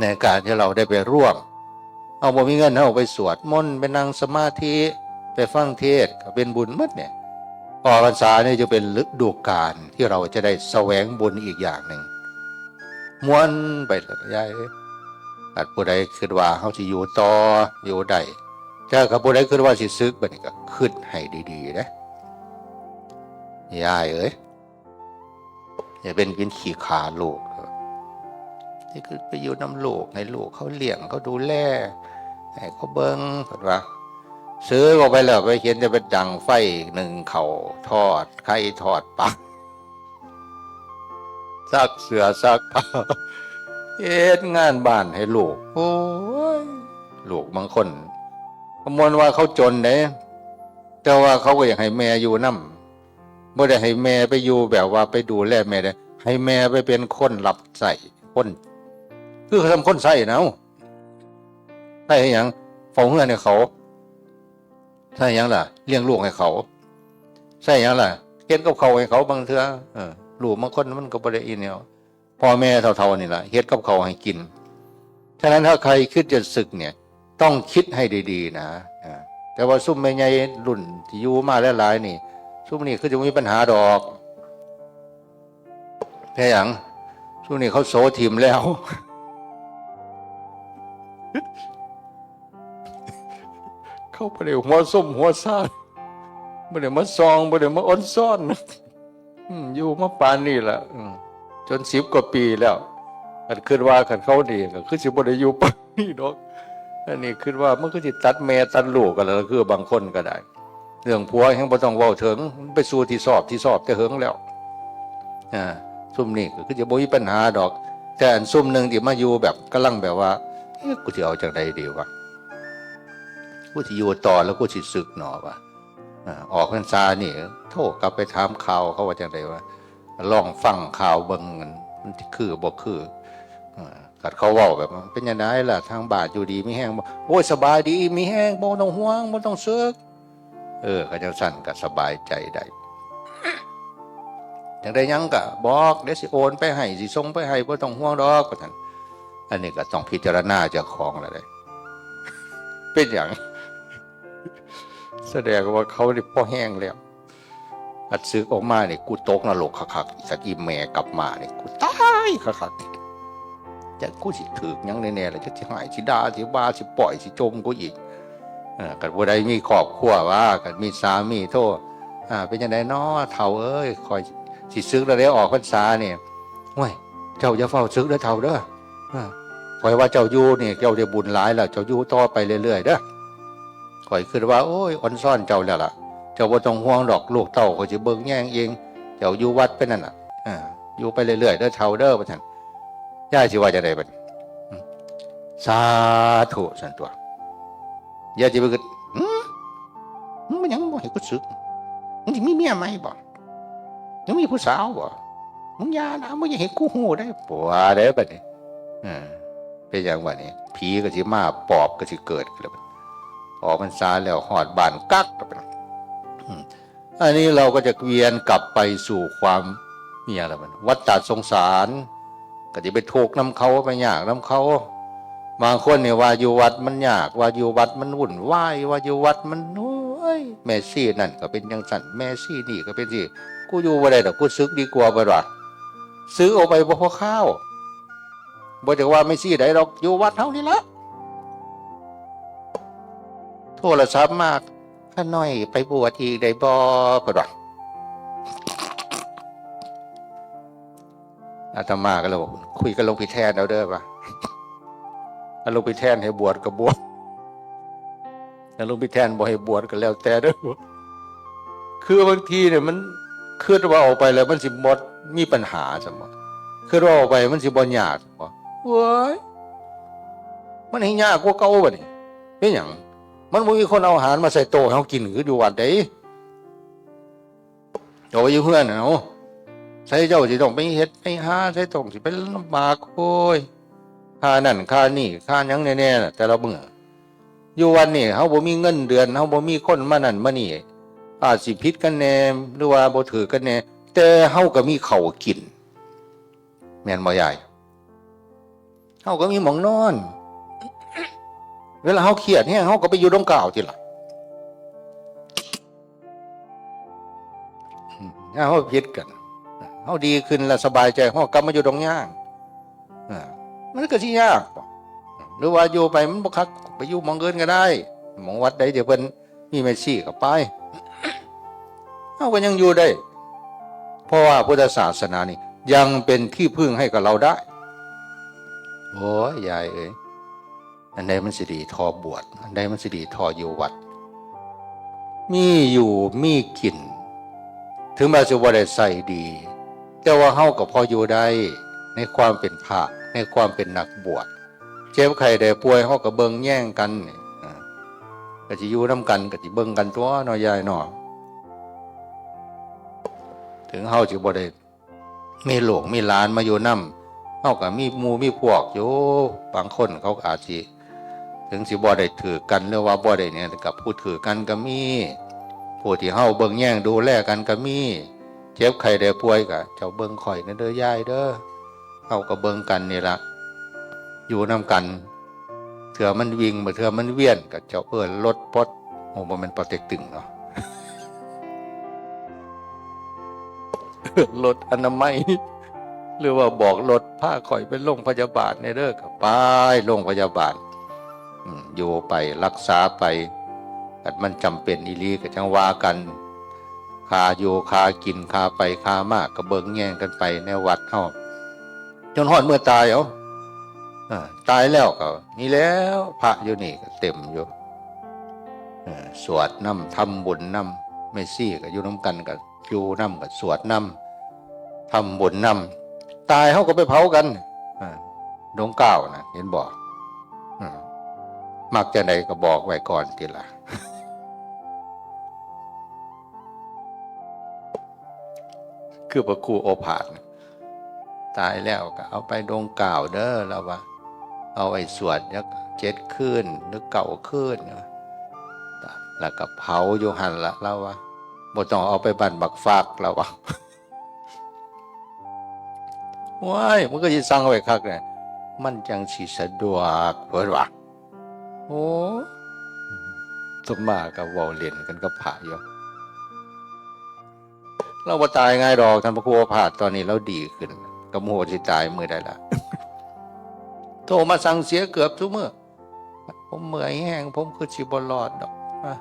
ในการที่เราได้ไปร่วม เฮาบ่มีเงิน เฮาไปสวดมนต์ ไปนั่งสมาธิ ไปฟังเทศน์ ก็เป็นบุญหมดเนี่ย ออกพรรษานี่จะเป็นฤดูกาลที่เราจะได้แสวงบุญอีกอย่างหนึ่ง ม่วนไปเถาะยายเอ้ย คันผู้ใดคิดว่าเฮาสิอยู่ต่อ อยู่ได้ แต่คันผู้ใดคิดว่าสิสึก บัดนี้ก็คิดให้ดีๆ เด้ ยายเอ้ย อย่าเป็น เป็นขี้ข้าลูก ที่คือไปอยู่นำลูก ให้ลูกเขาเลี้ยง เขาดูแล ให้เขาเบิ่ง เพิ่นว่า สึกออกไปแล้ว ไปเห็นแต่ไปดังไฟ นึ่งข้าว ทอดไข่ ทอดปลา ซักเสื้อซักผ้า เฮ็ดงานบ้านให้ลูก โอ้ย ลูกบางคน ก็ม่วนว่าเขาจนเด้ แต่ว่าเขาก็อยากให้แม่อยู่นำ บ่ได้ให้แม่ไปอยู่แบบว่าไปดูแลแม่เด้ ให้แม่ไปเป็นคนรับใช้คน คือทำคนใช้นะ ใช้หยัง เฝ้าเฮือนให้เขา ใช้หยังล่ะ เลี้ยงลูกให้เขา ใช้หยังล่ะ เฮ็ดกับข้าวให้เขาบางเทื่อ เออ ลูกบางคนมันก็บ่ได้อีแนว พ่อแม่เฒ่าๆ นี่ล่ะ เฮ็ดกับข้าวให้กิน ฉะนั้นถ้าใครคิดจะสึกเนี่ย ต้องคิดให้ดีๆ นะ อ่า แต่ว่าซุมแม่ใหญ่รุ่นที่อยู่มาหลายๆ นี่ ซุมนี้คือจะมีปัญหาดอก แพ้หยัง ซุมนี้เขาโสถิ่มแล้ว เขาบ่ได้หัวส้มหัวซ่า บ่ได้มาส่อง บ่ได้มาออนซอน อืม อยู่มาปานนี้ล่ะ อืม จนสิบกว่าปีแล้ว คันคิดว่าคันเขานี่ก็คือสิบ่ได้อยู่ปานนี้ดอก อันนี้คิดว่ามันคือสิตัดแม่ตัดลูกกันแล้ว คือบางคนก็ได้ เรื่องผัวแฮงบ่ต้องเว้าถึง มันไปสู่ที่ชอบ ที่ชอบแต่เหิงแล้ว อ่า ซุมนี้ก็คือจะบ่มีปัญหาดอก แต่อันซุมหนึ่งที่มาอยู่แบบกำลังแบบว่า เอ๊ะ กูสิเอาจั่งใดดีวะ กูสิอยู่ต่อแล้วกูสิสึกหนอวะ อ่า ออกพรรษานี่ โทรกลับไปถามข่าวเขาว่าจั่งใดวะ ลองฟังข่าวเบิ่ง มันสิคือบ่คือ อ่า คันเขาเว้าแบบว่า เป็นจั่งใดล่ะ ทางบ้านอยู่ดีมีแฮงบ่ โอ้ย สบายดี มีแฮง บ่ต้องห่วง บ่ต้องเซิก เออ คันจั่งซั้นก็สบายใจได้ จั่งใดหยังก็บอก เดี๋ยวสิโอนไปให้ สิส่งไปให้ บ่ต้องห่วงดอก ว่าซั่น อันนี้ก็ต้องพิจารณาเจ้าของแล้วเด้ เป็นหยัง แสดงว่าเขานี่พอแฮงแล้ว อันสึกออกมานี่ กูตกนรกคักๆ อีสัตว์ อีแม่กลับมานี่ กูตายคักๆ จักกูสิถืกหยังแน่ๆล่ะ จักสิหาย สิด่า สิว่า สิปล่อย สิจ่มกูอีก เออ คันผู้ใดมีครอบครัวว่า คันมีสามีโทร อ่า เป็นจั่งใดน้อ เฒ่าเอ้ย ข้อยสิสึกแล้วเด้ ออกพรรษานี่ โอ้ย เจ้าอย่าฟ้าวสึกเด้อเฒ่าเด้อ อ่า ข้อยว่าเจ้าอยู่นี่ เจ้าได้บุญหลายแล้ว เจ้าอยู่ต่อไปเรื่อยๆเด้อ ข้อยคิดว่า โอ้ย ออนซอนเจ้าแล้วล่ะ เจ้าบ่ต้องห่วงดอก ลูกเต้าข้อยสิเบิ่งแยงเอง เจ้าอยู่วัดไปนั่นน่ะ อ่า อยู่ไปเรื่อยๆเด้อเฒ่าเด้อ ว่าซั่น ยายสิว่าจั่งใดบัดนี้ อืม สาธุ ซั่นตัวยายสิไปคิด หืม มึงเป็นหยังบ่ให้กูสึก มึงสิมีเมียใหม่บ่ มึงมีผู้สาวบ่ มึงอย่านะ มึงอย่าให้กูฮู้ได้ บ่ว่าเด้บัดนี้ อ่า เป็นหยังบัดนี้ ผีก็สิมา ปอบก็สิเกิดขึ้นแล้วบัดนี้ ออกพรรษาแล้วฮอดบ้านกักแล้วบัดนี้ อืม อันนี้เราก็จะเวียนกลับไปสู่ความ มีหยังล่ะบัดนี้ วัฏฏะสงสาร ก็สิไปทุกข์นำเขา ไปยากนำเขา บางคนนี่ว่าอยู่วัดมันยาก ว่าอยู่วัดมันวุ่นวาย ว่าอยู่วัดมัน โอ้ย แม่ชีนั่นก็เป็นจั่งซั้น แม่ชีนี่ก็เป็นจั่งซี้ กูอยู่บ่ได้ดอก กูสึกดีกว่า เพิ่นว่า สึกออกไปบ่พอคาว บ่ได้ว่าแม่ชีใดดอก อยู่วัดเฮานี่ละ โทรศัพท์มา ข้าน้อยไปบวชอีกได้บ่ เพิ่นว่า อาตมาก็เลยบอก คุยกับหลวงพี่แท่นเอาเด้อ ว่า ถ้าหลวงพี่แท่นให้บวชก็บวช ถ้าหลวงพี่แท่นบ่ให้บวชก็แล้วแต่เด้อ คือบางทีเนี่ยมันคิดว่าออกไปแล้วมันสิบ่มีปัญหาซั่นบ่ คิดว่าออกไปมันสิบ่ยากซั่นบ่ เว้ย มันให้ยากกว่าเก่าบัดนี้ เป็นหยัง มันบ่มีคนเอาอาหารมาใส่โต๊ะให้เฮากินคืออยู่วัดใด เอาไว้อยู่เฮือนน่ะเนาะ ไสเจ้าสิต้องไปเฮ็ดไปหา ไสต้องสิไปลำบาก โอ้ย ค่านั่นค่านี่ ค่าหยังแน่ๆน่ะ แต่ละมื้อ อยู่วัดนี่ เฮาบ่มีเงินเดือน เฮาบ่มีคนมานั่นมานี่ อาจสิผิดกันแน่ หรือว่าบ่ถืกกันแน่ แต่เฮาก็มีข้าวกิน แม่นบ่ยาย เฮาก็มีหม่องนอน เวลาเฮาเครียดแฮง เฮาก็ไปอยู่ดงกาวติล่ะ อืม ถ้าเฮาผิดกัน เฮาดีขึ้นแล้วสบายใจ เฮากลับมาอยู่ดงยาง อ่า มันก็สิยากบ่ หรือว่าอยู่ไปมันบ่คัก ไปอยู่หม่องอื่นก็ได้ หม่องวัดใดที่เพิ่นมีแม่ชีก็ไป เฮาก็ยังอยู่ได้ เพราะว่าพุทธศาสนานี่ยังเป็นที่พึ่งให้กับเราได้ โอ้ย ยายเอ้ย อันใดมันสิดีเท่าบวช อันใดมันสิดีเท่าอยู่วัด มีอยู่มีกิน ถึงแม้สิบ่ได้ใส่ดี แต่ว่าเฮาก็พออยู่ได้ ในความเป็นพระ ในความเป็นนักบวช เจ็บไข้ได้ป่วย เฮาก็เบิ่งแยงกันนี่ อ่า ก็สิอยู่นำกัน ก็สิเบิ่งกันตั๊วเนาะ ยายเนาะ ถึงเฮาสิบ่ได้ มีลูกมีหลานมาอยู่นำ เฮาก็มีหมู่มีพวกอยู่ บางคนเขาก็อาจสิ ถึงสิบ่ได้ถืกกัน หรือว่าบ่ได้เนี่ย กับผู้ถืกกันก็มี ผู้ที่เฮาเบิ่งแยงดูแลกันก็มี เจ็บไข้ได้ป่วยก็ เจ้าเบิ่งข้อยแหน่เด้อยายเด้อ เฮาก็เบิ่งกันนี่ล่ะ อยู่นำกัน เทื่อมันวิ่ง บ่เทื่อมันเวียน ก็เจ้าเอิ้นรถปอด โอ้ บ่แม่นปอเต็กตึงเนาะ รถอนามัย หรือว่าบอกรถพาข้อยไปโรงพยาบาลแหน่เด้อ ก็ไปโรงพยาบาล อืม อยู่ไปรักษาไป คันมันจำเป็นอีหลีก็จั่งว่ากัน ค่าอยู่ค่ากิน ค่าไปค่ามาก็เบิ่งแยงกันไปในวัดเฮา จนฮอดมื้อตาย เอ้า อ่า ตายแล้วก็นี่แล้ว พระอยู่นี่ก็เต็มอยู่ เออ สวดนำ ทำบุญนำ แม่ชีก็อยู่นำกัน ก็อยู่นำ ก็สวดนำ ทำบุญนำ ตายเฮาก็ไปเผากัน อ่า ดงกล้าวนะ เห็นบ่ อืม มักจั่งใดก็บอกไว้ก่อนติล่ะ คือพระครูโอภาสน่ะ ตายแล้วก็เอาไปดงกล้าวเด้อ ลาวว่า เอาไว้สวดจักเจ็ดคืนหรือเก้าคืน แล้วก็เผาอยู่หั่นละ ลาวว่า บ่ต้องเอาไปบ้านบักฟัก ลาวว่า ว้าย มันก็สิสั่งไว้คักแหละ มันจั่งสิสะดวก เพิ่นว่า โอ้ อาตมาก็เว้าเล่นกันกับพระอยู่ ลาวบ่ตายง่ายดอก ท่านพระครูโอภาส ตอนนี้ลาวดีขึ้น ก็บ่ฮู้ว่าสิตายมื้อใดล่ะ โทรมาสั่งเสียเกือบซุมื้อ ผมเมื่อยแฮง ผมคือสิบ่รอดดอก อ่ะ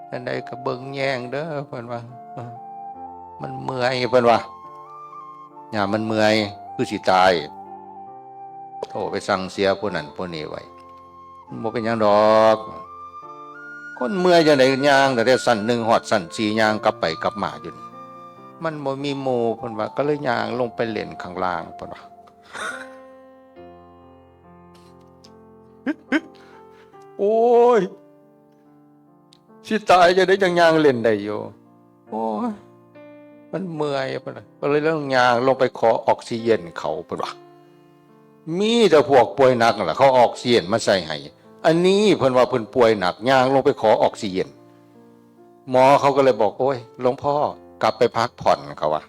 จั่งใดก็เบิ่งแยงเด้อ เพิ่นว่า เออ มันเมื่อย เพิ่นว่า ยามมันเมื่อย คือสิตาย โทรไปสั่งเสียผู้นั้นผู้นี้ไว้ มันบ่เป็นหยังดอก คนเมื่อยจั่งใดย่างตั้งแต่ชั้นหนึ่งฮอดชั้นสี่ ย่างกลับไปกลับมาอยู่นี่ มันบ่มีหมู่ เพิ่นว่า ก็เลยย่างลงไปเล่นข้างล่าง เพิ่นว่า โอ้ย สิตายจั่งใดจั่งย่างเล่นได้อยู่ โอ้ย มันเมื่อย เพิ่นน่ะ ก็เลยต้องย่างลงไปขอออกซิเจนเขา เพิ่นว่า มีแต่พวกป่วยหนักนั่นล่ะ เขาเอาออกซิเจนมาใส่ให้ อันนี้เพิ่นว่าเพิ่นป่วยหนัก ย่างลงไปขอออกซิเจน หมอเขาก็เลยบอก โอ้ย หลวงพ่อ กลับไปพักผ่อน เขาว่า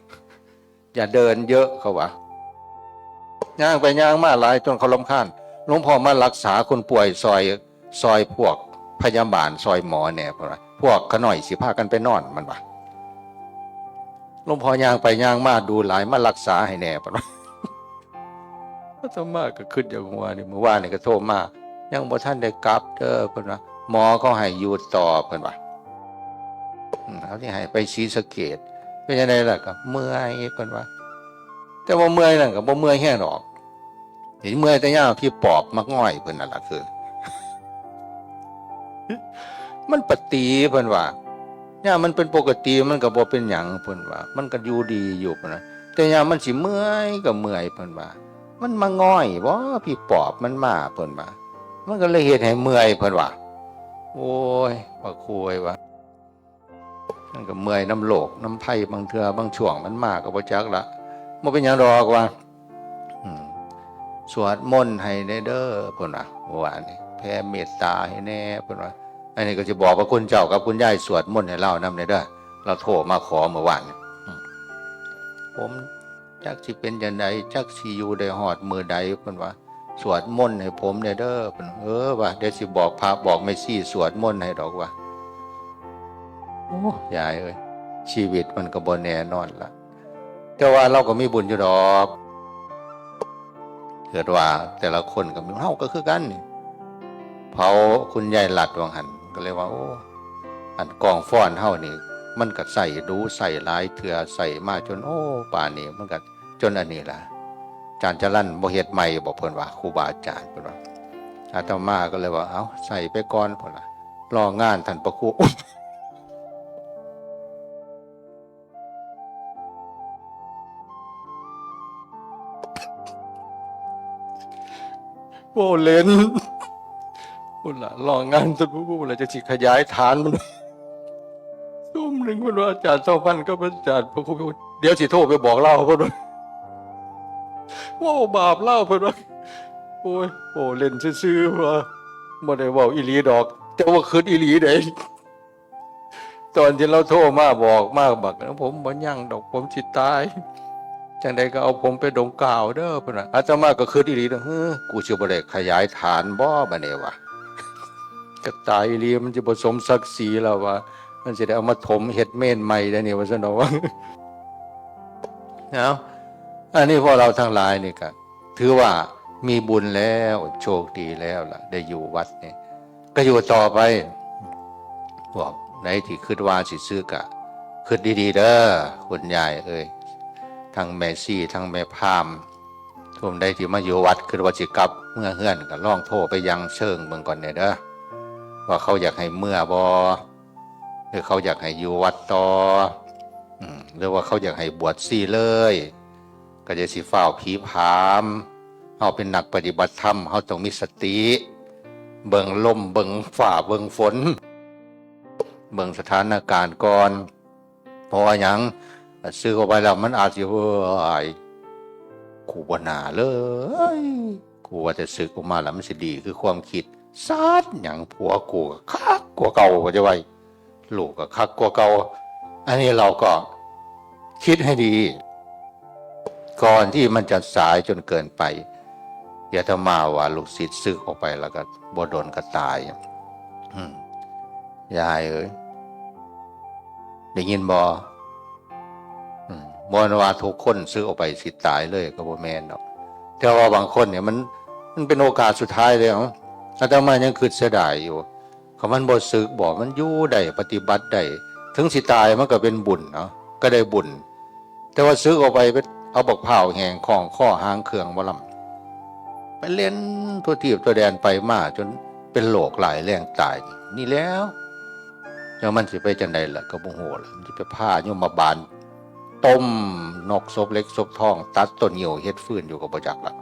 อย่าเดินเยอะ เขาว่า ย่างไปย่างมาหลายจนเขารำคาญ หลวงพ่อมารักษาคนป่วยซอย ซอยพวกพยาบาล ซอยหมอแหน่ เพิ่นว่า พวกขาน้อยสิพากันไปนอน มันว่า หลวงพ่อย่างไปย่างมาดูหลาย มารักษาให้แหน่ เพิ่นว่า อาตมาก็คิดอย่างว่านี่ มื้อวานนี่ก็โทรมา ยังบ่ทันได้กลับเด้อ เพิ่นว่า หมอเขาให้อยู่ต่อ เพิ่นว่า อืม เขาสิให้ไปศรีสะเกษ เป็นจั่งใดล่ะ ก็เมื่อย เพิ่นว่า แต่ว่าเมื่อยนั่นก็บ่เมื่อยแฮงดอก สิเมื่อยแต่ยามผีปอบมาง่อยเพิ่นนั่นล่ะ คือ มันปกติ เพิ่นว่า ยามมันเป็นปกติมันก็บ่เป็นหยัง เพิ่นว่า มันก็อยู่ดีอยู่ เพิ่นว่า แต่ยามมันสิเมื่อยก็เมื่อย เพิ่นว่า มันมาง่อยบ่ ผีปอบมันมา เพิ่นว่า มันก็เลยเฮ็ดให้เมื่อย เพิ่นว่า โอ้ย บักคุยว่า มันก็เมื่อยนำโรคนำภัย บางเทื่อบางช่วงมันมาก็บ่จักละ บ่เป็นหยังดอกว่า อืม สวดมนต์ให้แหน่เด้อ เพิ่นว่า เมื่อวานนี้ แผ่เมตตาให้แหน่ เพิ่นว่า อันนี้ก็สิบอกว่าคุณเจ้ากับคุณยายสวดมนต์ให้ลาวนำแหน่เด้อ ลาวโทรมาขอเมื่อวานนี้ อืม ผมจักสิเป็นจั่งใด จักสิอยู่ได้ฮอดมื้อใด เพิ่นว่า สวดมนต์ให้ผมแหน่เด้อ เพิ่น เออ ว่า เดี๋ยวสิบอกพระบอกแม่ชีสวดมนต์ให้ดอกว่า โอ้ ยายเอ้ย ชีวิตมันก็บ่แน่นอนละ แต่ว่าลาวก็มีบุญอยู่ดอก เกิดว่าแต่ละคนก็มี เฮาก็คือกันนี่ เผาคุณยายรัตน์ว่าหั่น ก็เลยว่า โอ้ อันกองฟอนเฮานี่ มันก็ใช้ดู๋ใช้หลายเทื่อ ใช้มาจน โอ้ ป่านนี้มันก็จนอันนี้ล่ะ อาจารย์จรัญบ่เฮ็ดใหม่บ่ เพิ่นว่า ครูบาอาจารย์ เพิ่นว่า อาตมาก็เลยว่า เอ้า ใช้ไปก่อน เพิ่นว่า รองานท่านพระครู เว้าเล่น พุ้นล่ะ รองานท่านพระครูพุ้นล่ะ จักสิขยายฐานมัน ซุมหนึ่งเพิ่นว่า อาจารย์ทองพันกับอาจารย์พระครู เดี๋ยวสิโทรไปบอกลาว เพิ่นว่า เว้าบาปลาว เพิ่นว่า โอ้ย เว้าเล่นซื่อๆ เพิ่นว่า บ่ได้เว้าอีหลีดอก แต่ว่าคิดอีหลีเด้ ตอนที่ลาวโทรมาบอกมาบัก ผมบ่ยังดอก ผมสิตาย จั่งใดก็เอาผมไปดงกล้าวเด้อ เพิ่นว่า อาตมาก็คิดอีหลีเด้อ เฮ้อ กูสิบ่ได้ขยายฐานบ่บัดนี้วะ ก็ตายอีหลี มันสิบ่สมศักดิ์ศรีแล้ววะ มันสิได้เอามาถมเฮ็ดเมนใหม่ได้นี่ ว่าซั่นดอกวะ เอ้า อันนี้พวกเราทั้งหลายนี่ก็ถือว่ามีบุญแล้ว โชคดีแล้วล่ะ ได้อยู่วัดนี่ ก็อยู่ต่อไป พวกใดที่คิดว่าสิสึกอะ คิดดีๆเด้อ คุณยายเอ้ย ทั้งแม่ชี ทั้งแม่พราหมณ์ กลุ่มใดที่มาอยู่วัด คิดว่าสิกลับเมือเฮือน ก็ลองโทรไปยังเชิงเบิ่งก่อนแหน่เด้อ ว่าเขาอยากให้เมือบ่ หรือเขาอยากให้อยู่วัดต่อ อืม หรือว่าเขาอยากให้บวชชีเลย ก็อย่าสิฟ้าวผีผาม เฮาเป็นนักปฏิบัติธรรม เฮาต้องมีสติ เบิ่งลม เบิ่งฟ้า เบิ่งฝน เบิ่งสถานการณ์ก่อน เพราะว่าหยัง สึกออกไปแล้วมันอาจสิ เอ้ย กูบ่น่าเลย กูว่าแต่สึกออกมาแล้วมันสิดีคือความคิด สัตว์หยัง ผัวกูก็คักกว่าเก่า ว่าจะไว้ ลูกก็คักกว่าเก่า อันนี้เราก็คิดให้ดี ก่อนที่มันจะสายจนเกินไป อาตมาว่าลูกศิษย์สึกออกไปแล้วก็บ่โดนก็ตาย อืม ยายเอ้ย ได้ยินบ่ อืม บ่แม่นว่าทุกคนสึกออกไปสิตายเลยก็บ่แม่นดอก แต่ว่าบางคนเนี่ยมัน มันเป็นโอกาสสุดท้ายเลย เอ้า อาตมายังคิดเสียดายอยู่ คันมันบ่สึกบ่ มันอยู่ได้ ปฏิบัติได้ ถึงสิตายมันก็เป็นบุญเนาะ ก็ได้บุญ แต่ว่าสึกออกไป ไปเอาบักพร้าวแห้งคล้องคอหางเครื่องหมอลำ ไปเล่นทั่วทีปทั่วแดนไปมา จนเป็นโรคร้ายแรงตาย นี่แหล้ว แล้วมันสิไปจั่งใดล่ะ ก็บ่ฮู้ล่ะ มันสิไปพาโยมบาลต้มนกศพเล็กศพทอง ตัดต้นงิ้วเฮ็ดฟืนอยู่ก็บ่จักล่ะ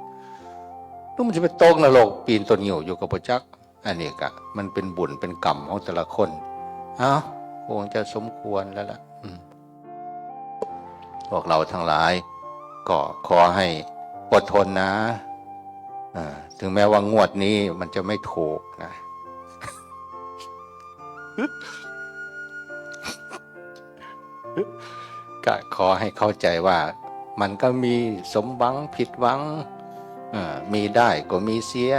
หรือมันสิไปตกนรกปีนต้นงิ้วอยู่ก็บ่จัก อันนี้ก็มันเป็นบุญเป็นกรรมของแต่ละคน เอ้า คงจะสมควรแล้วล่ะ อืม พวกเราทั้งหลาย ก็ขอให้อดทนนะ อ่า ถึงแม้ว่างวดนี้มันจะไม่ถูกนะ ก็ขอให้เข้าใจว่า มันก็มีสมหวังผิดหวัง อ่า มีได้ก็มีเสีย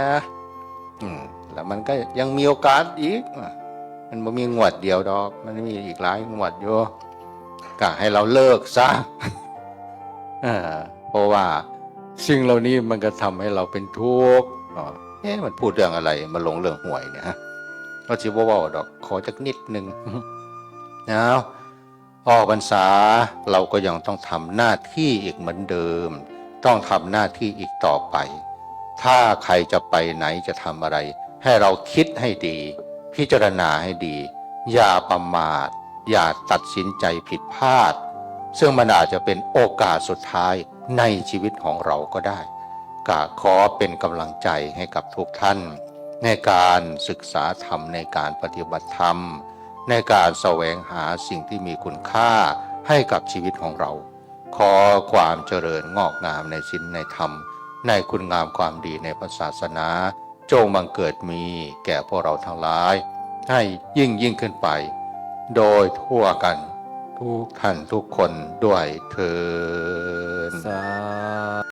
อืม แล้วมันก็ยังมีโอกาสอีก อ่ะ มันบ่มีงวดเดียวดอก มันมีอีกหลายงวดอยู่ ก็ให้เราเลิกซะ อ่า เพราะว่าสิ่งเหล่านี้มันก็ทำให้เราเป็นทุกข์เนาะ เอ๊ะ มันพูดเรื่องอะไร มาลงเรื่องหวยเนี่ยฮะ ก็สิบ่เว้าดอก ขอจักนิดนึง เอา ออกพรรษา เราก็ยังต้องทำหน้าที่อีกเหมือนเดิม ต้องทำหน้าที่อีกต่อไป ถ้าใครจะไปไหนจะทำอะไร ให้เราคิดให้ดี พิจารณาให้ดี อย่าประมาท อย่าตัดสินใจผิดพลาด ซึ่งมันอาจจะเป็นโอกาสสุดท้ายในชีวิตของเราก็ได้ ก็ขอเป็นกำลังใจให้กับทุกท่าน ในการศึกษาธรรม ในการปฏิบัติธรรม ในการแสวงหาสิ่งที่มีคุณค่าให้กับชีวิตของเรา ขอความเจริญงอกงามในศีลในธรรม ในคุณงามความดีในพระศาสนา จงบังเกิดมีแก่พวกเราทั้งหลาย ให้ยิ่งยิ่งขึ้นไป โดยทั่วกันทุกท่านทุกคนด้วยเทอญ สา